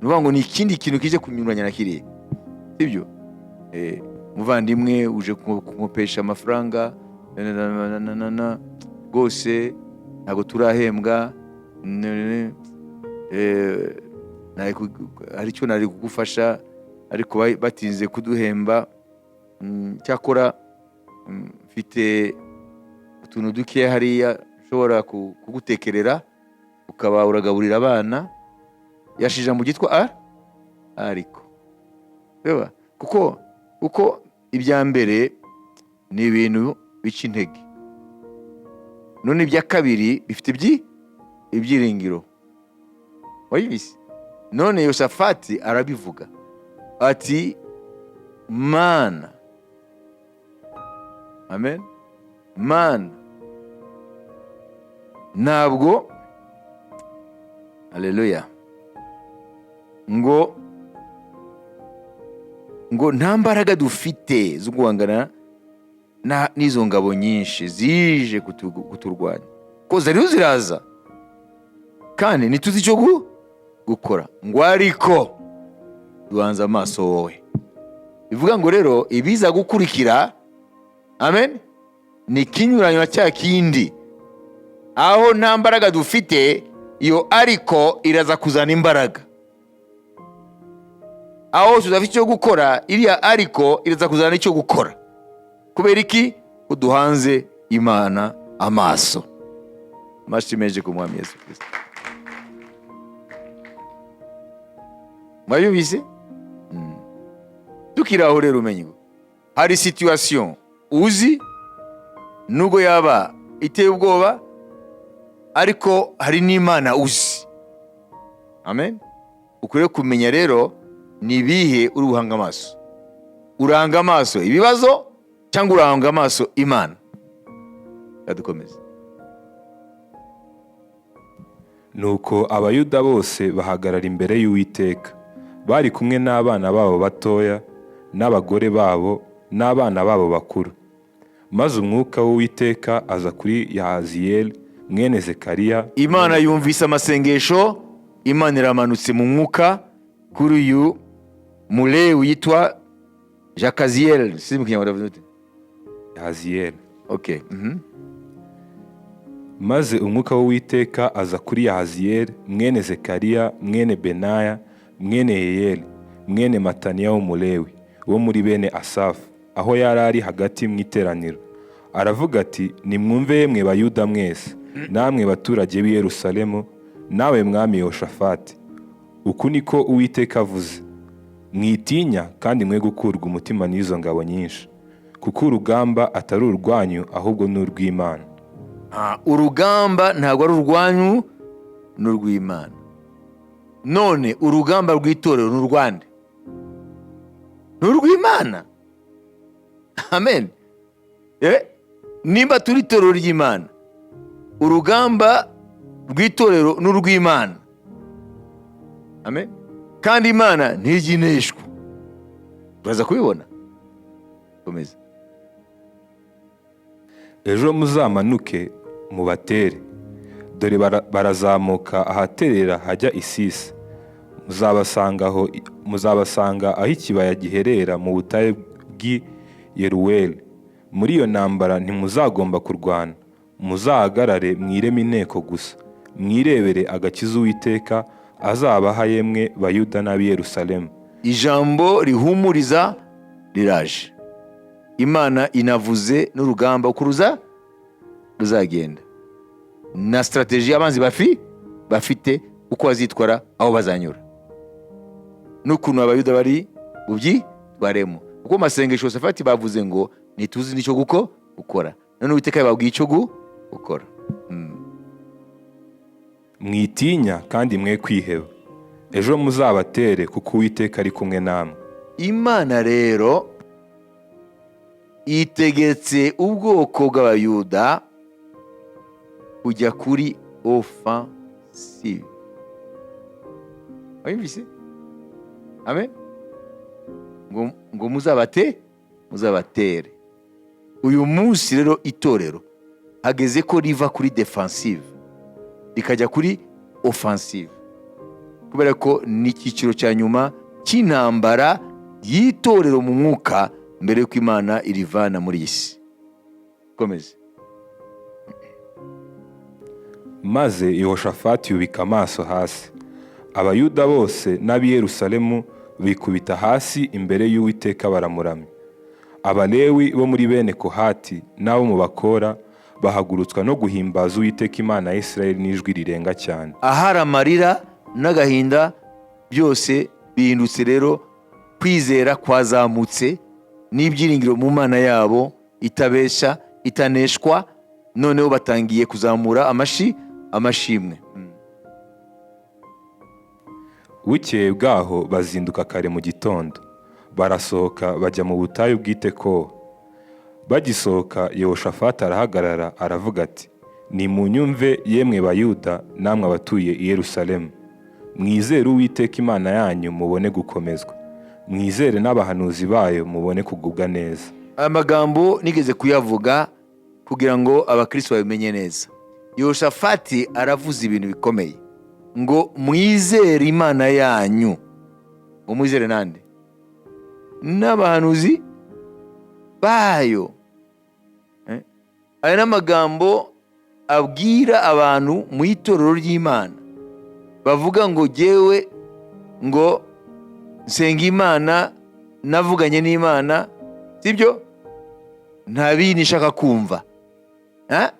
ukuvuga ngo ni ikindi kintu kije kunyuranya na kiriya, sibyo? Muvandimwe uje kunkopesha amafaranga na, na, na, na, na, na, rwose ntabwo turahembwa, hari icyo nari kugufasha, ariko batinze kuduhemba. Cyakora mfite utuntu dukeya hariya nshobora kugutekerera ukaba uragaburira abana. Yashije ijambo ryitwa a ariko. Reba, kuko ibya mbere ni ibintu bica intege, none ibya kabiri bifite ibyiringiro. Wabizi? None Yoshafati arabivuga ati: "Mana, amen, Mana, ntabwo, haleluya, ngo nta mbaraga dufite zo guhangana n'izo ngabo nyinshi zije kuturwanya, ko zariho ziraza kandi ntituzi icyo gukora, ngo ariko duhanze amaso wowe." Bivuga ngo rero ibiza gukurikira, amen. Ni ikinyuranyo na cya kindi. Aho nta mbaraga dufite, iyo ariko iraza kuzana imbaraga. Aho tudafite icyo gukora, iriya ariko iraza kuzana icyo gukora. Kubera iki? Ko duhanze Imana amaso. Amashyi menshi ku Mwami Yesu Kirisito. Mwabyumvise? Tukiri aho rero, umenye ngo hari situation uzi, nubwo yaba iteye ubwoba, ariko hari n'Imana uzi. Amen. Ukwiriye kumenya rero ni ibihe uri buhanga amaso. Uranga amaso ibibazo cyangwa uranga amaso Imana? Dukomeze. Nuko Abayuda bose bahagarara imbere y'Uwiteka, bari kumwe n'abana babo batoya n'abagore babo n'abana babo bakuru. Maze umwuka w'Uwiteka aza kuri Yahaziyeli mwene Zekariya. Imana yumvise amasengesho, Imana iramanutse mu mwuka kuri uyu Mulewi yitwa Jakaziyeli. Si mu Kinyarwanda bavuze gute? Yahaziyeli. Okay. Maze umwuka w'Uwiteka aza kuri Yahaziyeli mwene Zekariya mwene Benaya mwene Yeyeli mwene Mataniya w'Umulewi wo muri bene Asafu, aho yari ari hagati mu iteraniro. Aravuga ati: "Nimwumve yemwe Bayuda mwese, namwe baturage b'i Yerusalemu, nawe mwami Yehoshafati. Uku niko Uwiteka avuze: Mwitinya kandi mwe gukurwa umutima n'izo ngabo nyinshi, kuko urugamba atari urwanyu ahubwo ni urw'Imana." Urugamba ntabwo ari urwanyu, ni urw'Imana. None urugamba rw'itorero ni urwande? Ni urw'Imana. Amen. Nimba turi itorero ry'Imana, urugamba rw'itorero ni urw'Imana. Amen. Kandi Imana ntijya ineshwa. Uraza kubibona. Komeza. "Ejo muzamanuke mubatere. Dore barazamuka ahaterera hajya Isisi. Muzabasanga aho ikibaya giherera mu butayu bw'i Yeruweli. Muri iyo ntambara ntimuzagomba kurwana, muzahagarare mwireme inteko gusa, mwirebere agakiza Uwiteka azabaha yemwe Bayuda n'ab'i Yerusalemu." Ijambo rihumuriza riraje. Imana inavuze n'urugamba uko ruzagenda, na strategy abanzi bafite, uko bazitwara, aho bazanyura, n'ukuntu Abayuda bari bubyitwaremo. Kuko mu masengesho Yosafati bavuze ngo ntituzi n'icyo gukora, none Uwiteka yababwiye icyo gukora. "Mwitinya kandi mwe kwiheba. Ejo muzabatere, kuko Uwiteka ari kumwe namwe." Imana rero itegetse ubwoko bw'Abayuda kujya kuri offensive. Wabimvise? Amen. Ngo muzabatere. Uyu munsi rero itorero hageze ko riva kuri defensive rikajya kuri offensive, kubera ko ni icyiciro cya nyuma cy'intambara y'itorero mu mwuka mbere y'uko Imana irivana muri iyi si. Komeza. Maze Yehoshafati yubika amaso hasi, Abayuda bose n'ab'i Yerusalemu bikubita hasi imbere y'Uwiteka baramuramya. Abalewi bo muri bene Kohati n'abo mu Bakora bahagurutswa no guhimbaza Uwiteka Imana ya Isirayeli n'ijwi rirenga cyane. Ahari amarira n'agahinda byose bihindutse rero kwizera kwazamutse n'ibyiringiro mu Mana yabo itabesha, itaneshwa. Noneho batangiye kuzamura amashimwe. Bukeye bwaho bazinduka kare mu gitondo, barasohoka bajya mu butayu bw'i Tekowa. Bagisohoka, Yehoshafati arahagarara aravuga ati: "Nimunyumve yemwe Bayuda namwe abatuye i Yerusalemu. Mwizere Uwiteka Imana yanyu mubone gukomezwa, mwizere n'abahanuzi bayo mubone kugubwa neza." Aya magambo nigeze kuyavuga kugira ngo abakristo babimenye neza. Yehoshafati aravuze ibintu bikomeye ngo mwizere Imana yanyu, ngo mwizere nande? N'abahanuzi bayo. Aya ni amagambo abwira abantu mu itorero ry'Imana bavuga ngo jyewe ngo nsenga Imana, navuganye n'Imana, sibyo, nta bindi nshaka kumva. Eh?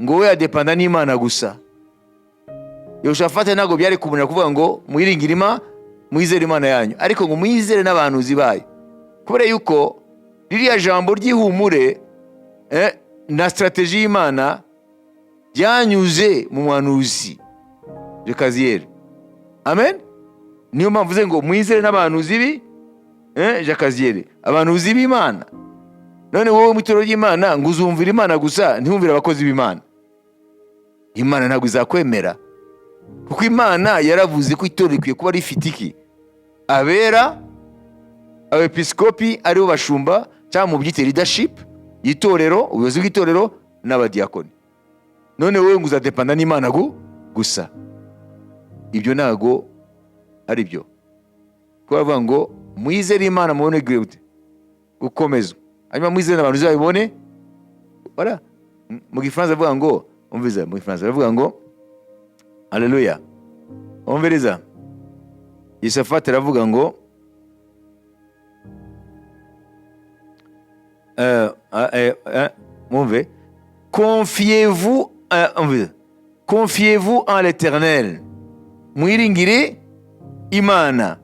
Ngo we adepanda n'Imana gusa. Yehoshafati ntabwo byari kumunira kuvuga ngo mwiringire Imana, mwizere Imana yanyu, ariko ngo mwizere n'abahanuzi bayo, kubera yuko ririya jambo ry'ihumure na stratégie y'Imana byanyuze mu muhanuzi Jakaziyeli. Amen. Niyo mpamvu uvuze ngo mwizere n'abahanuzi bi Jakaziyeli, abahanuzi b'Imana. None wowe mu itorero ry'Imana ngo uzumvira Imana gusa, ntiwumvire abakozi b'Imana, Imana ntabwo izakwemera, kuko Imana yaravuze ko itorero rikwiye kuba rifite iki? Abera, abepiskopi aribo bashumba, cyangwa mu byite leadership y'itorero, ubuyobozi bw'itorero, n'abadiyakoni. None wowe ngo uzadepanda n'Imana gusa, ibyo ntabwo ari byo. Kuko baravuga ngo mwizere Imana mubone gute? Gukomezwa. Hanyuma mwizere n'abantu uzabibone. Voilà. Mu Gifaransa bavuga ngo, umviza, mu Gifaransa baravuga ngo, haleluya, umviriza, Yosafati aravuga ngo mwumve, confiez-vous, umviriza, confiez-vous en l'Éternel, mwiringire Imana,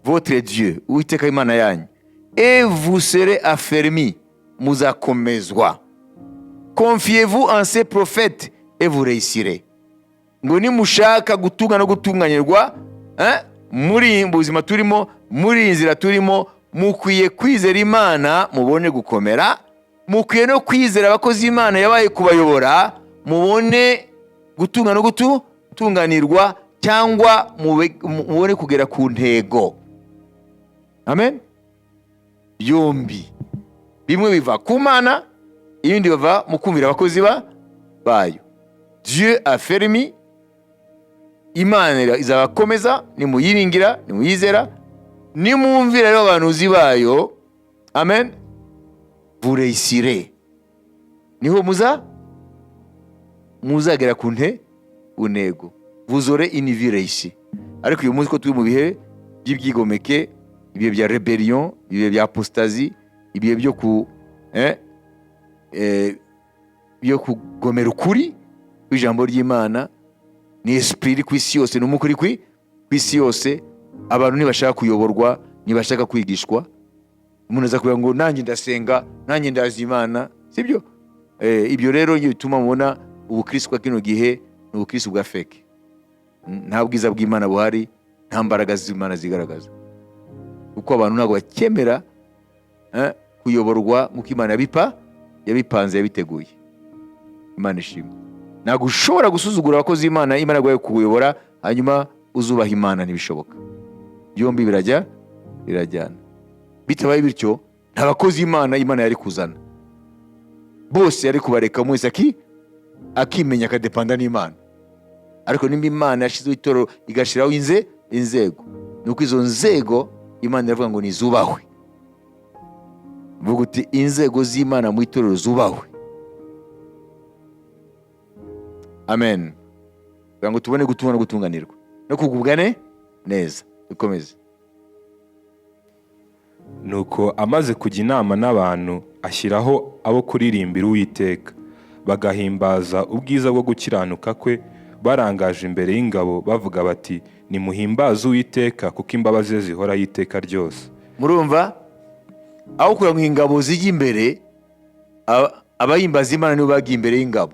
votre Dieu, Uwiteka Imana yanyu, et vous serez affermis, muzakomezwa. Confiez-vous en ses prophètes et vous réussirez. Ngo nimushaka gutunga no gutunganyirwa, muri buzima turimo, muri iyi nzira turimo, mukwiye kwizera Imana mubone gukomera, mukwiye no kwizera abakozi Imana yabaye kubayobora, mubone gutunga no gutunganirwa, cyangwa mubone kugera ku ntego. Amen. Byombi bimwe biva ku Mana, ibindi biva mu kumvira abakozi bayo. Dieu affermit, Imana izabakomeza nimuyiringira, nimuyizera, nimwumvira rero abahanuzi bayo. Amen. Vous réussirez, niho muzagera ku ntego, vous aurez une vie réussie. Ariko uyu munsi ko turi mu bihe by'ibyigomeke, ibihe bya rébellion, ibihe bya apostasie, ibihe byo kugomera ukuri kw'ijambo ry'Imana, ni esprit iri ku isi yose, ni umwuka uri ku isi yose. Abantu ntibashaka kuyoborwa, ntibashaka kwigishwa. Umuntu aza kugira ngo nanjye ndasenga, nanjye ndazi Imana, sibyo? Ibyo rero bituma mubona ubukristo bwa kino gihe ni ubukristo bwa fake. Nta bwiza bw'Imana buhari, nta mbaraga z'Imana zigaragaza, kuko abantu ntabwo bakemera kuyoborwa nk'uko Imana yabipanze, yabiteguye. Imana ishimwe. Ntabwo ushobora gusuzugura abakozi b'Imana Imana yaguhaye kuyobora, hanyuma uzubaha Imana, ntibishoboka. Byombi birajyana. Bitabaye bityo, nta bakozi b'Imana Imana yari kuzana, bose yari kubareka mwese akimenya, akadepanda n'Imana. Ariko nimba Imana yashyizeho itorero, igashyiraho inzego, ni uko izo nzego Imana iravuga ngo nizubahwe. Vuga uti inzego z'Imana mu itorero zubahwe. Amen. Kugira ngo tubone gutunga no gutunganirwa no kugubwa neza. Dukomeze. Nuko amaze kujya inama n'abantu, ashyiraho abo kuririmbira Uwiteka, bagahimbaza ubwiza bwo gukiranuka kwe, barangaje imbere y'ingabo, bavuga bati nimuhimbaze Uwiteka, kuko imbabazi ze zihoraho iteka ryose. Murumva, aho kugira ngo ingabo zijye imbere, abahimbaza Imana nibo bagiye imbere y'ingabo.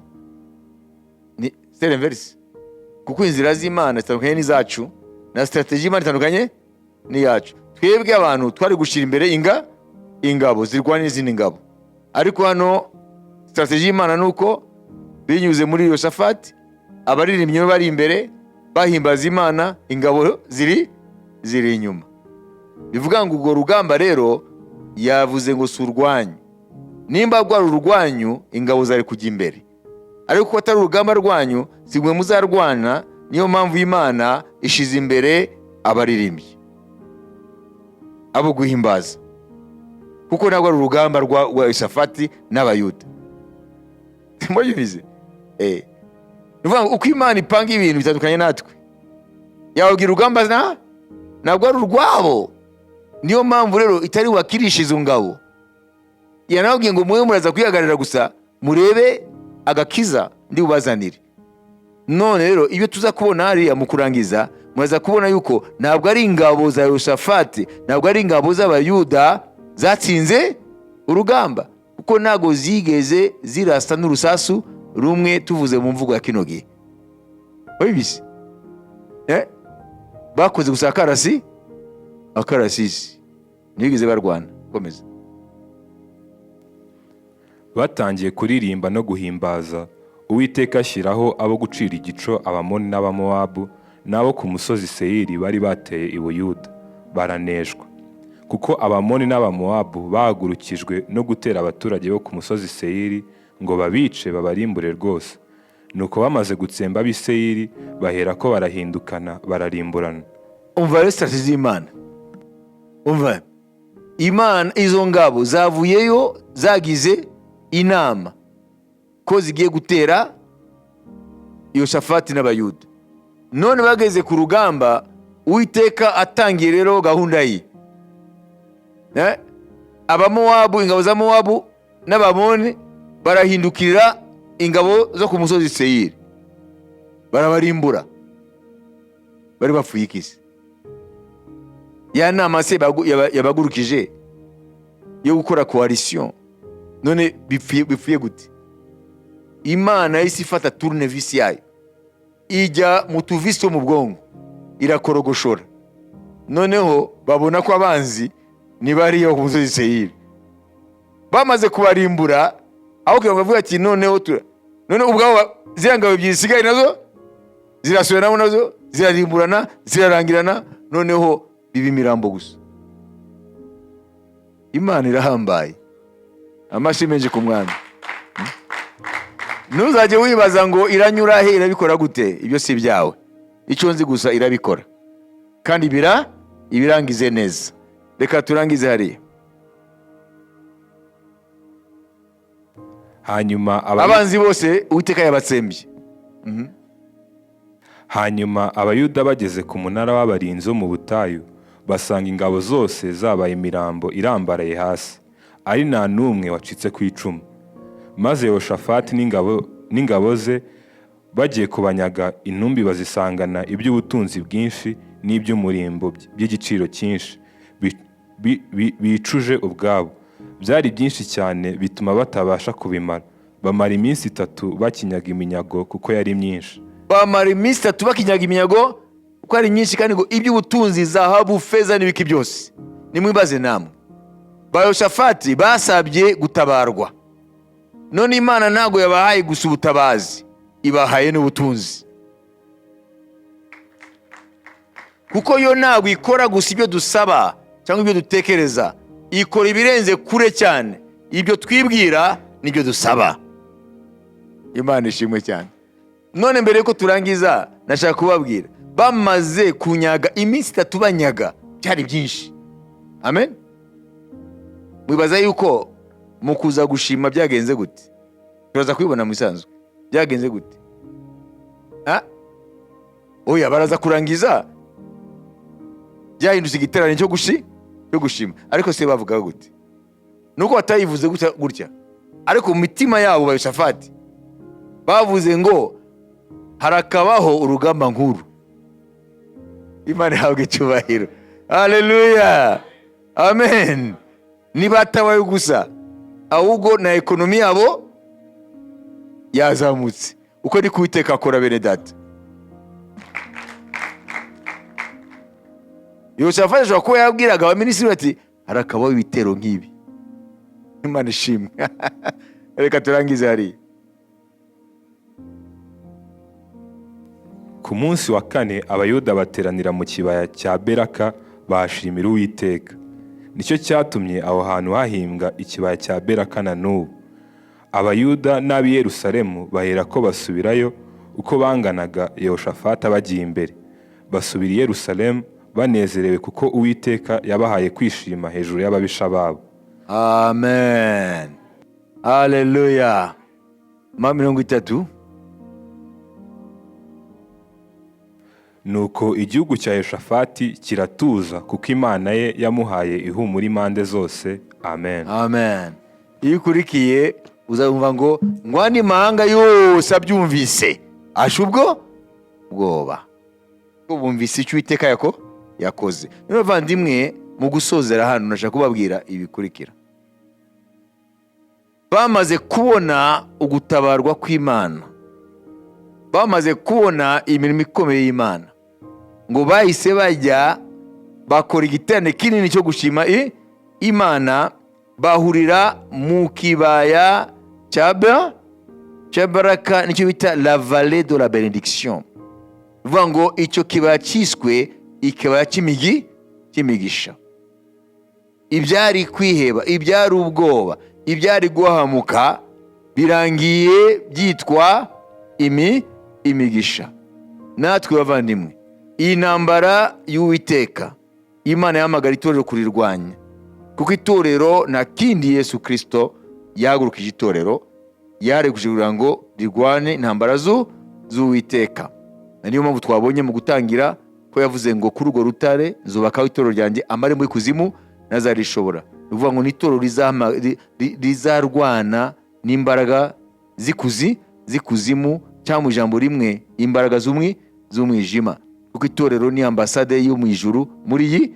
Ni c'est l'inverse, kuko inzira z'Imana zitandukanye n'izacu, na stratégie y'Imana itandukanye n'iyacu. Twebwe abantu twari gushyira imbere ingabo zirwana n'izindi ngabo, ariko hano stratégie y'Imana ni uko binyuze muri Yoshafati, abaririmbyi bari imbere bahimbaza Imana, ingabo ziri inyuma. Bivuga ngo urwo rugamba rero yavuze ngo si urwanyu. Nimba rwari urwanyu, ingabo zari kujya imbere, ariko kuko atari urugamba rwanyu, si mwe muzarwana. Niyo mpamvu Imana ishize imbere abaririmbyi, abo guhimbaza, kuko ntabwo ari urugamba rwa Yosafati n'Abayuda. Mwabyumvise? Ni ukuvuga ngo uko Imana ipanga ibintu bitandukanye natwe. Yababwira urugamba na ntabwo ari urwabo. Niyo mpamvu rero itari bubakirishe izo ngabo. Yanababwiye ngo mwe muraza kwihagararira gusa, murebe agakiza ndi bubazanire. None rero ibyo tuza kubona hariya mu kurangiza, muraza kubona yuko ntabwo ari ingabo za Yehoshafati, ntabwo ari ingabo z'Abayuda zatsinze urugamba, kuko ntabwo zigeze zirasa n'urusasu rumwe, tuvuze mu mvugo ya kino gihe. Wabibise? Bakoze gusa akarasisi, ntibigeze barwana. Komeza. Batangiye kuririmba no guhimbaza, Uwiteka ashyiraho abo gucira igico Abamoni n'Abamowabu n'abo ku musozi Seyiri bari bateye i Buyuda, baraneshwa. Kuko Abamoni n'Abamowabu bahagurukijwe no gutera abaturage bo ku musozi Seyiri ngo babice babarimbure rwose. Nuko bamaze gutsemba ab'i Seyiri, baherako barahindukana bararimburana. Umva rero strategy y'Imana. Umva, Imana, izo ngabo zavuyeyo zagize inama ko zigiye gutera Yoshafati n'Abayuda. None bageze ku rugamba, Uwiteka atangiye rero gahunda ye. Abamowabu, ingabo za Mowabu n'Abamoni barahindukirira ingabo zo ku musozi Seyiri, barabarimbura. Bari bapfuye ikisi? Ya nama se yabagurukije yo gukora coalition, none bipfuye gute? Imana yahise ifata tournevis yayo, ijya mu tuvisi two mu bwonko, irakorogoshora. Noneho babona ko abanzi ni bariya ku musozi Seyiri. Bamaze kubarimbura, aho kugira ngo bavuge ati noneho tura, none ubwabo ziriya ngabo ebyiri zisigaye nazo zirasubira, nabo nazo zirarimburana, zirarangirana, noneho biba imirambo gusa. Imana irahambaye. Amashyi menshi ku Mwami. Ntuzajye wibaza ngo iranyura he, irabikora gute. Ibyo si ibyawe. Icyo nzi gusa, irabikora kandi ibirangize neza. Reka turangize hariya. Hanyuma Abanzi bose Uwiteka yabatsembye. Hanyuma Abayuda bageze ku munara w'abarinzi wo mu butayu, basanga ingabo zose zabaye imirambo irambaraye hasi, ari nta n'umwe wacitse ku icumu. Maze Yehoshafati n'ingabo ze bagiye kubanyaga intumbi, bazisangana iby'ubutunzi bwinshi n'iby'umurimbo by'igiciro cyinshi bicuje ubwabo. Byari byinshi cyane bituma batabasha kubimara. Bamara iminsi 3 bakinyaga iminyago kuko yari myinshi. Bamara iminsi 3 bakinyaga iminyago kuko ari myinshi, kandi ngo iby'ubutunzi, zahabu, feza n'ibiki byose. Nimwibaze namwe, ba Yehoshafati basabye gutabarwa, none Imana ntabwo yabahaye gusa ubutabazi, ibahaye n'ubutunzi. Kuko yo ntabwo ikora gusa ibyo dusaba cyangwa ibyo dutekereza, ikora ibirenze kure cyane ibyo twibwira n'ibyo dusaba. Imana ishimwe cyane. None mbere yuko turangiza, nashaka kubabwira, bamaze kunyaga iminsi 3 banyaga, byari byinshi. Amen. Mwibaza yuko mu kuza gushima byagenze gute? Turaza kubibona mu isanzwe. Byagenze gute? Ha? Oya, baraza kurangiza byahindutse igiterane cyo gushima. Ariko se bavuga gute? Nuko batayivuze gutya gutya, ariko mu mitima yabo ba Yoshafati bavuze ngo harakabaho urugamba nkuru. Imana ihabwe icyubahiro. Haleluya, amen. Ntibatabaye gusa, ahubwo na ekonomi yabo yazamutse. Uko ni Uwiteka akora, bene data. Yoshafati ashobora kuba yabwiraga abaminisitiri bati harakabaho ibitero nk'ibi. Imana ishimwe. Reka turangize hariya. Ku munsi wa 4 Abayuda bateranira mu kibaya cya Beraka bahashimira Uwiteka. Nicyo cyatumye aho hantu hahimbwa ikibaya cya Beraka na n'ubu. Abayuda n'ab'i Yerusalemu baherako basubirayo uko banganaga, Yehoshafati abagiye imbere. Basubira i Yerusalemu banezerewe kuko Uwiteka yabahaye kwishima hejuru y'ababisha babo. Amen. Haleluya. 30. Nuko igihugu cya Yehoshafati kiratuza, kuko Imana ye yamuhaye ihumure impande zose. Amen. Amen. Iyo ukurikiye uzumva ngo andi mahanga yose abyumvise asha ubwo bwoba, ko bumvise icyo Uwiteka yakoze. Niba bavandimwe, mu gusozera hano ndashaka kubabwira ibikurikira. Bamaze kubona ugutabarwa kw'Imana, bamaze kubona imirimo ikomeye y'Imana, ngo bahise bajya bakora igiterane kinini cyo gushima Imana, bahurira mu kibaya cya Baraka, nicyo bita la vallée de la bénédiction. Bivuga ngo icyo kibaya cyiswe ikibaya cy'imigisha. Ibyari kwiheba, ibyari ubwoba, ibyari guhamuka birangiye byitwa imigisha. Natwe bavandimwe, iyi ntambara y'Uwiteka, Imana yahamagara itorero kurirwanya, kuko itorero nta kindi Yesu Kirisito yahagurukije itorero, yarekuje kugira ngo rirwane intambara z'Uwiteka. Na niyo mpamvu twabonye mu gutangira ko yavuze ngo kuri urwo rutare nzubakaho itorero ryanjye, amarembo y'ikuzimu ntazarishobora. Ni ukuvuga ngo ni itorero rizarwana n'imbaraga z'ikuzimu, cyangwa mu ijambo rimwe imbaraga z'umwijima, kuko itorero ni ambasade yo mu ijuru muri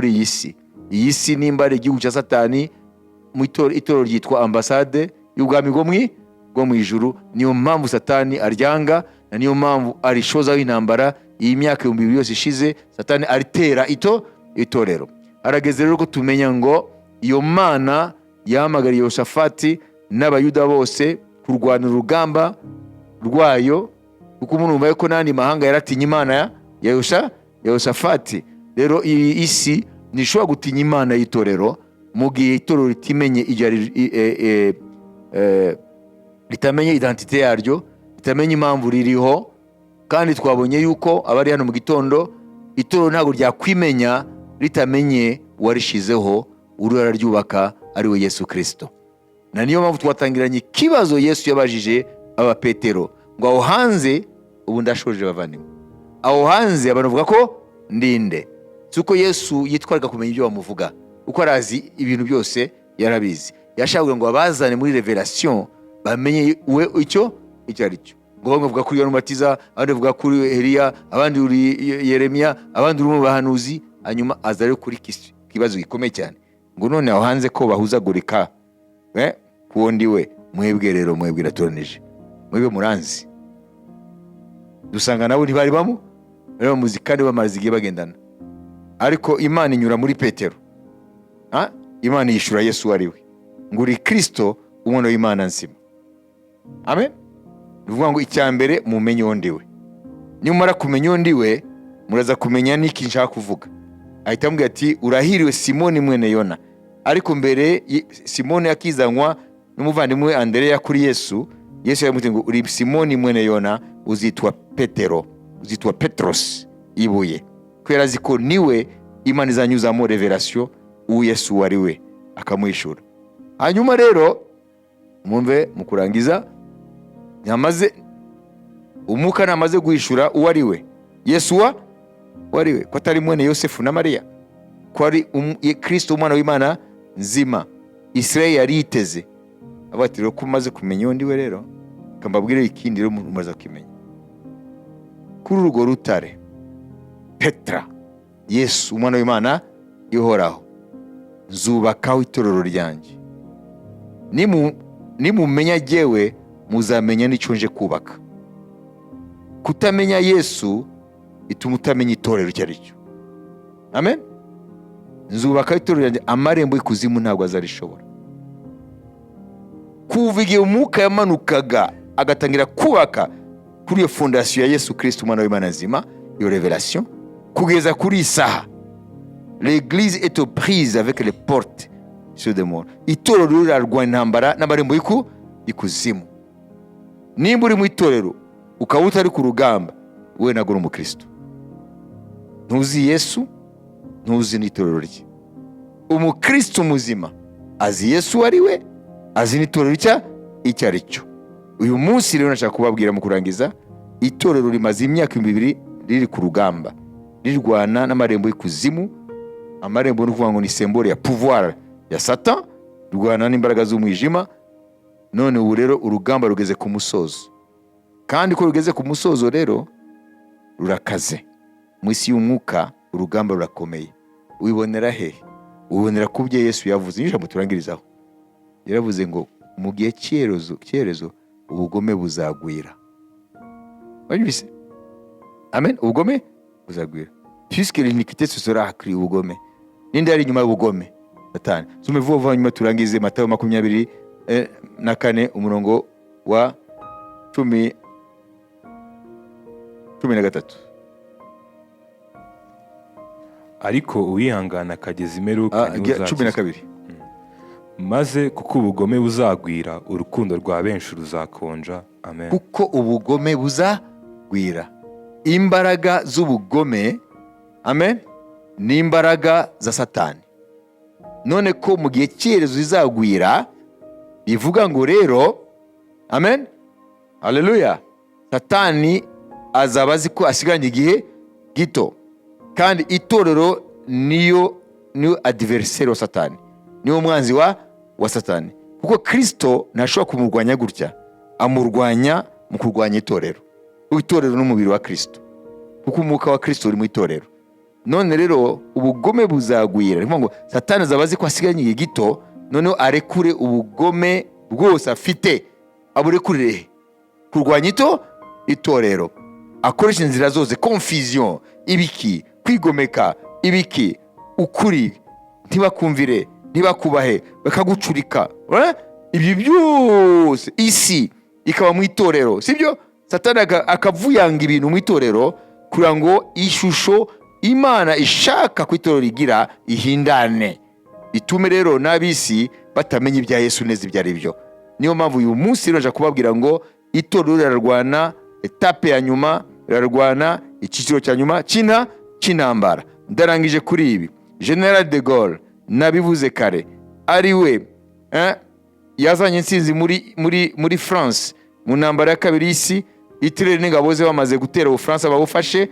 iyi si. Iyi si nimba ari igihugu cya Satani, mu itorero ryitwa ambasade y'ubwami bwo mu ijuru. Niyo mpamvu Satani aryanga, na niyo mpamvu arishozaho intambara. Iyi myaka 2000 yose ishize Satani aritera itorero. Harageze rero ko tumenya ngo iyo Mana yahamagariye Yehoshafati n'Abayuda bose kurwana urugamba rwayo, kuko murumva yuko n'andi mahanga yaratinye Imana ya Yehoshafati. Rero iyi isi ntishobora gutinya Imana y'itorero mu gihe itorero ritimenye iryo ari, ritamenye identité yaryo, ritamenye impamvu ririho. Kandi twabonye yuko abari hano mu gitondo, itorero ntabwo ryakwimenya ritamenye uwarishizeho, uri araryubaka, ari we Yesu Kirisito. Na niyo mpamvu twatangiranye ikibazo Yesu yabajije Abapetero ngo aho hanze, ubu ndashoje bavandimwe, aho hanze abantu bavuga ko ndinde? Si uko Yesu yitwararika kumenya ibyo bamuvuga, kuko arazi ibintu byose, yarabizi. Yashakaga ngo abazane muri révélation, bamenye we icyo ari cyo. Ngo bamwe bavuga kuri Yohana Umubatiza, abandi bavuga kuri Eliya, abandi uri Yeremiya, abandi uri mu bahanuzi. Hanyuma aza rero kuri kibazo gikomeye cyane ngo none aho hanze ko bahuzagurika kuwo ndi we, mwebwe rero, mwebwe iratoranije, mwebwe muranzi? Dusanga nabo ntibari bari bamuzi, kandi bamaze igihe bagendana. Ariko Imana inyura muri Petero. Ha? Imana yishura Yesu uwo ari we, ngo uri Kirisito, umwana w'Imana nzima. Amen. Ni ukuvuga ngo icya mbere mumenye uwo ndi we. Nimumara kumenya uwo ndi we, muraza kumenya n'iki nshaka kuvuga. Ahita amubwira ati urahiriwe Simoni mwene Yona. Ariko mbere Simoni akizanywa n'umuvandimwe we Andereya kuri Yesu, Yesu yaramubwiye ngo uri Simoni mwene Yona, uzitwa Petero, uzitwa Petros, ibuye, kubera azi ko niwe Imana izanyuzamo révélation uwo Yesu uwo ari we, akamuhishura. Hanyuma rero mwumve, mu kurangiza, ntamaze umwuka namaze guhishura uwo ari we, Yesu uwo ari we, ko atari mwene Yosefu na Mariya, ko ari Kristo umwana w'Imana nzima Israel yari yiteze. Avuga ati rero ko umaze kumenya uwo ndi we, rero reka mbabwire ikindi rero mumaze kumenya. Kuri urwo rutare Petra, Yesu umwana w'Imana ihoraho, nzubakaho itorero ryanjye. Nimumenya jyewe, muzamenya n'icyo nje kubaka. Kutamenya Yesu bituma utamenya itorero icyo ari cyo. Amen. Nzubakaho itorero ryanjye, amarembo y'ikuzimu ntabwo azarishobora. Kuva igihe umwuka yamanukaga agatangira kubaka kuri iyo fondation ya Yesu Kirisito umwana w'Imana nzima, iyo révélation, kugeza kuri iyi saha, l'église est aux prises avec les portes sur des morts. Itorero rirarwana intambara n'amarembo y'ikuzimu. Nimba uri mu itorero ukaba utari ku rugamba, wowe ntabwo uri umukristo, ntuzi Yesu, ntuzi n'itorero rye. Umukristo muzima azi Yesu uwo ari we, azi n'itorero icyo ari cyo. Uyu munsi rero nashaka kubabwira mu kurangiza, itorero rimaze imyaka 2000 riri ku rugamba, rirwana n'amarembo y'ikuzimu. Amarembo ni ukuvuga ngo ni symbole ya pouvoir ya Satan, rwana n'imbaraga z'umwijima. None ubu rero urugamba rugeze ku musozo, kandi ko rugeze ku musozo rero rurakaze. Mu isi y'umwuka urugamba rurakomeye. Wibonera hehe? Ubonera ku byo Yesu yavuze. Niyo ijambo turangirizaho. Yaravuze ngo mu gihe cy'iherezo ubugome buzagwira. Wabibise? Amen. Ubugome buzagwira, puisque l'iniquité se sera accrue. Ubugome, ninde yari inyuma y'ubugome? Satani. Tume vuba vuba, nyuma turangize. Matayo 24, umurongo wa 13. Ariko uwihangana akageza imperuka niwe cumi na uzakizwa. kabiri. Maze kuko ubugome buzagwira, urukundo rwa benshi ruzakonja. Amen. Kuko ubugome buzagwira, imbaraga z'ubugome, amen, ni imbaraga za Satani. None ko mu gihe cy'iherezo zizagwira, bivuga ngo rero, amen, haleluya, Satani azaba azi ko asigaranye igihe gito, kandi itorero niyo adversaire wa Satani, niwo mwanzi wa Satani, kuko Kristo ntashobora kumurwanya gutya, amurwanya mu kurwanya itorero. Kuko itorero n'umubiri wa Kristo, kuko umwuka wa Kristo uri mu itorero. None rero ubugome buzagwira, ni ukuvuga ngo Satani azaba azi ko asigaranye igihe gito, noneho arekure ubugome bwose afite. Aburekurire he? Kurwanya itorero, akoresha inzira zose, confusion, ibiki, kwigomeka, ibiki, ukuri ntibakumvire, ntibakubahe, bakagucurika, eh? Ibyo byose isi ikaba mu itorero, sibyo? Satani akavuyanga ibintu mu itorero kugira ngo ishusho Imana ishaka ko itorero rigira ihindane, itume rero n'ab'isi batamenya ibya Yesu neza ibyo ari byo. Niyo mpamvu uyu munsi rero nje kubabwira ngo itorero rirarwana étape ya nyuma, rirarwana icyiciro cya nyuma cy'intambara. Ndarangije kuri ibi. General de Gaulle, nabivuze kare, ari we yazanye intsinzi muri France mu ntambara ya kabiri y'isi. Hitler n'ingabo ze bamaze gutera Ubufaransa, babufashe,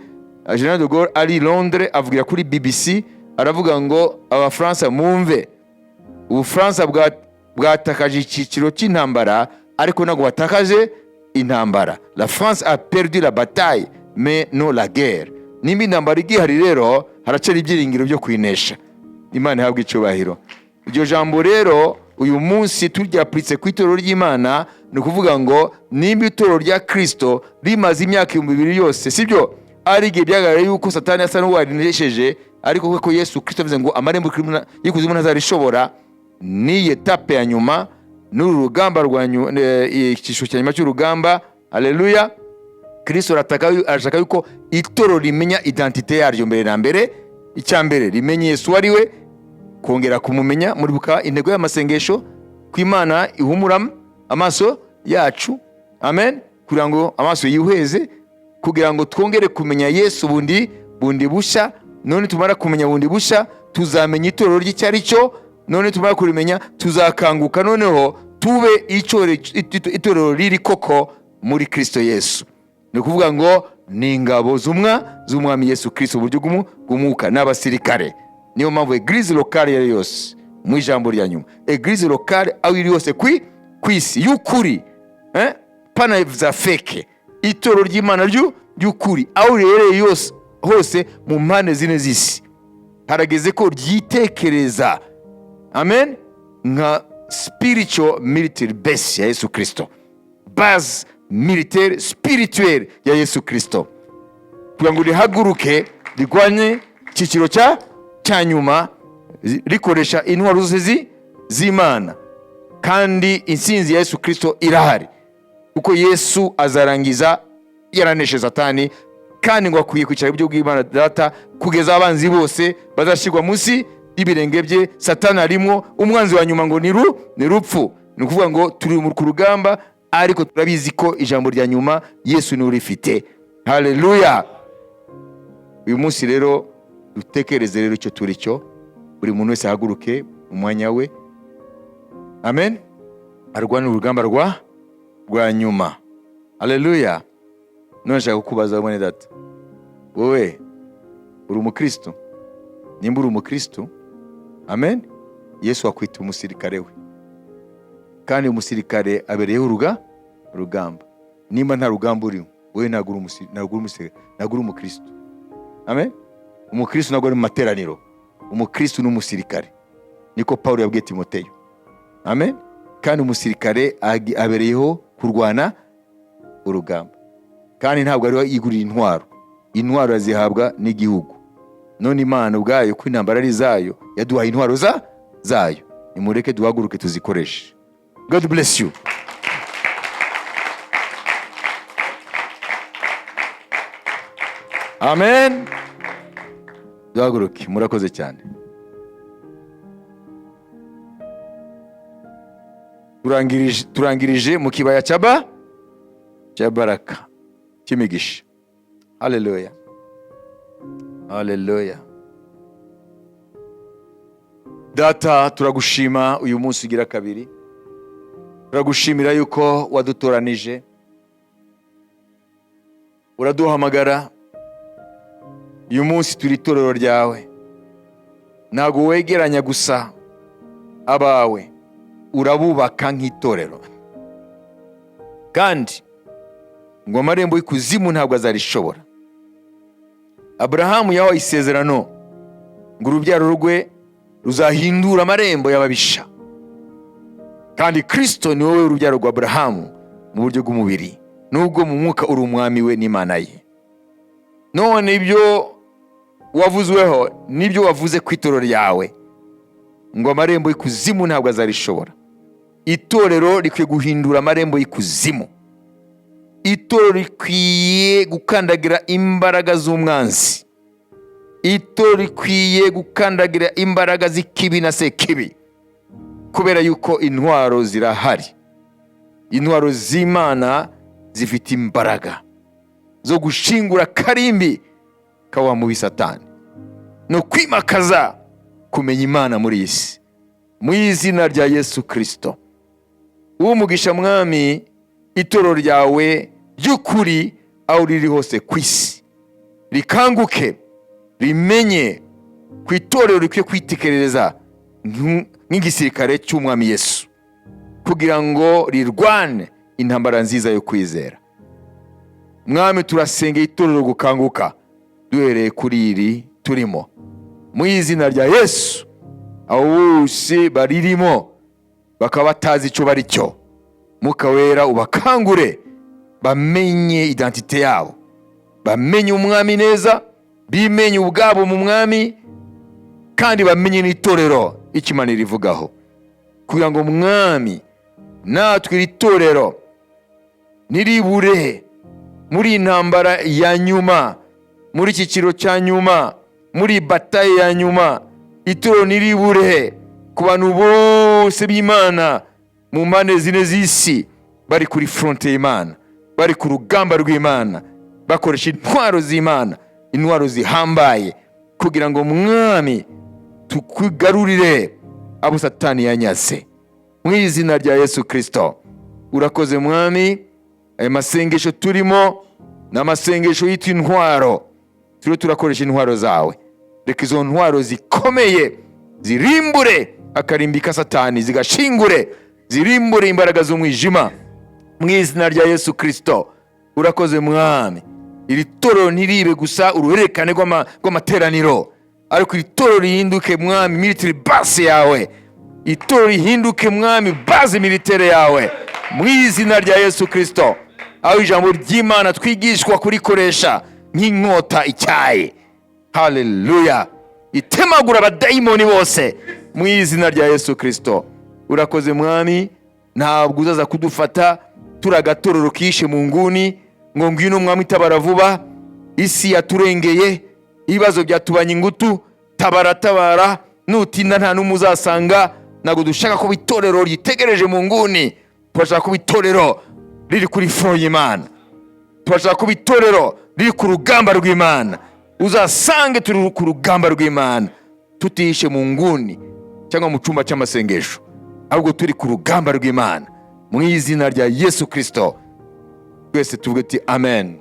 General de Gaulle ari i Londres avugira kuri BBC, aravuga ngo: "Abafaransa mumve, Ubufaransa bwatakaje icyiciro cy'intambara, ariko ntabwo batakaje intambara. La France a perdu la bataille, mais non la guerre." Nimba intambara igihari rero, haracari ibyiringiro byo kuyinesha. Imana ihabwa icyubahiro. Iryo jambo rero uyu munsi turyapuritse ku itorero ry'Imana, ni ukuvuga ngo nimba itorero rya Kristo rimaze imyaka 2000 yose, sibyo, ari igihe byagaragaye yuko Satani asa n'uwarinesheje, ariko kuko Yesu Kristo avuze ngo amarembo y'ikuzimu ntazarishobora, n'iyi étape ya nyuma, n'uru rugamba rwa icyiciro cya nyuma cy'urugamba, haleluya, Kristo arashaka yuko itorero rimenya identité yaryo mbere na mbere. Icya mbere, rimenye Yesu uwo ari we, kongera kumumenya. Muribuka intego y'amasengesho, ko Imana ihumura amaso yacu, amen, kugira ngo amaso yihweze, kugira ngo twongere kumenya Yesu bundi bushya. None tumara kumenya bundi bushya, tuzamenya itorero ry'icyo ari cyo. None tumara kurimenya, tuzakanguka, noneho tube itorero riri koko muri Kristo Yesu. Ni ukuvuga ngo ni ingabo z'umwami Yesu Kristo mu buryo bw'umwuka, n'abasirikare. Niyo mpamvu église locale iyo ari yo yose, mu ijambo rya nyuma, église locale aho iri yose ku isi y'ukuri, pana za fake, itorero ry'Imana ry'ukuri aho riherereye yose hose mu mpande zine z'isi, harageze ko ryitekereza, amen, nka spiritual military base ya Yesu Kristo, base militaire spirituelle ya Yesu Kristo, kugira ngo rihaguruke rigwanye icyiciro cya nyuma, rikoresha intwaro zose z'Imana. Kandi intsinzi ya Yesu Kristo irahari, kuko Yesu azarangiza yaraneshe Satani, kandi ngo akwiye kwicara iburyo bw'Imana Data kugeza abanzi bose bazashyirwa munsi y'ibirenge bye. Satani arimo. Umwanzi wa nyuma ngo ni rupfu. Ni ukuvuga ngo turi ku rugamba, ariko turabizi ko ijambo rya nyuma Yesu niwe urifite. Haleluya! Uyu munsi rero dutekereze rero icyo turi cyo. Buri muntu wese ahaguruke mu mwanya we, amen, arwane urugamba rwa Rwa nyuma. Haleluya! None nshaka kukubaza, mwene data, wowe uri umukristo? Nimba uri umukristo, amen, Yesu akwita umusirikare we, kandi umusirikare abereyeho urugamba. Nimba nta rugamba urimo, wowe ntabwo uri umusirikare, ntabwo uri umukristo. Amen. Umukristo ntabwo ari mu materaniro, umukristo ni umusirikare, niko Pawulo yabwiye Timoteyo. Amen. Kandi umusirikare abereyeho kurwana urugamba, kandi ntabwo ariwe yigurira intwaro, intwaro azihabwa n'igihugu. None Imana ubwayo, ko intambara ari izayo, yaduhaye intwaro zayo, nimureke duhaguruke tuzikoreshe. God bless you. Amen. Duhaguruke. Murakoze cyane. Turangirije mu kibaya cya baraka, cy'imigisha. Haleluya, haleluya! Data, turagushima uyu munsi ugira kabiri. Turagushimira yuko wadutoranije, uraduhamagara. Uyu munsi turi itorero ryawe. Ntabwo wegeranya gusa abawe, urabubaka nk'itorero, kandi ngo amarembo y'ikuzimu ntabwo azarishobora. Aburahamu yahawe isezerano ngo urubyaro rwe ruzahindura amarembo y'ababisha, kandi Kristo ni wowe urubyaro rwa Aburahamu mu buryo bw'umubiri, nubwo mu mwuka uri umwami we n'Imana ye. None ibyo wavuzweho n'ibyo wavuze ku itorero ryawe, ngo amarembo y'ikuzimu ntabwo azarishobora. Itorero rikwiye guhindura amarembo y'ikuzimu. Itorero rikwiye gukandagira imbaraga z'umwanzi. Itorero rikwiye gukandagira imbaraga z'ikibi na sekibi, kubera yuko intwaro zirahari. Intwaro z'Imana zifite imbaraga zo gushingura karimbi kawa mubi Satani, no kwimakaza kumenya Imana muri iyi si, mu izina rya Yesu Kirisito. Umugisha, Mwami, itorero ryawe ry'ukuri aho riri hose ku isi rikanguke, rimenye ku itorero rikwiye kwitekerereza nk'igisirikare cy'Umwami Yesu, kugira ngo rirwane intambara nziza yo kwizera. Mwami, turasenga itorero gukanguka, duhereye kuri iri turimo, mu izina rya Yesu. Abo bose baririmo bakaba batazi icyo bari cyo, Mwuka Wera ubakangure, bamenye identité yabo, bamenye Umwami neza, bimenye ubwabo mu Mwami, kandi bamenye n'itorero icyo Imana irivugaho, kugira ngo, Mwami, natwe iri torero ntiribure muri iyi ntambara ya nyuma, muri iki cyiciro cya nyuma, muri bataille ya nyuma. Itorero ntiribure ku bantu bose b'Imana mu mpande zine z'isi, bari kuri front y'Imana, bari ku rugamba rw'Imana, bakoresha intwaro z'Imana, intwaro zihambaye, kugira ngo, Mwami, tukugarurire abo Satani yanyaze, mu izina rya Yesu Kirisito. Urakoze, Mwami. Aya masengesho turimo ni amasengesho yitwa intwaro. Turiho turakoresha intwaro zawe. Reka izo ntwaro zikomeye zirimbure akarimbi ka Satani, zigashingure, zirimbure imbaraga z'umwijima, mu izina rya Yesu Kirisito. Urakoze, Mwami. Iri torero ntiribe gusa uruhererekane rw'amateraniro, ariko iri torero rihinduke, Mwami, military base yawe. Itorero rihinduke, Mwami, base militaire yawe, mu izina rya Yesu Kirisito, aho ijambo ry'Imana twigishwa kurikoresha nk'inkota ityaye, haleluya, itemagura abadayimoni bose, mu izina rya Yesu Kirisito. Urakoze, Mwami. Ntabwo uzaza kudufata turi agatorero kishe mu nguni, ngo ngwino Mwami, itabara vuba, isi yaturengeye, ibibazo byatubanye ingutu, tabara, tabara, nutinda nta n'umwe uzasanga. Ntabwo dushaka kuba itorero ryitegereje mu nguni. Turashaka kuba itorero riri kuri front y'Imana. Turashaka kuba itorero riri ku rugamba rw'Imana. Uzasange turi ku rugamba rw'Imana, tutihishe mu nguni cyangwa mu cyumba cy'amasengesho, ahubwo turi ku rugamba rw'Imana. Mu izina rya Yesu Kirisito, twese tuvuge tuti amen,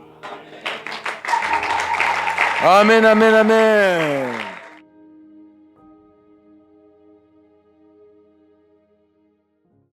amen, amen, amen.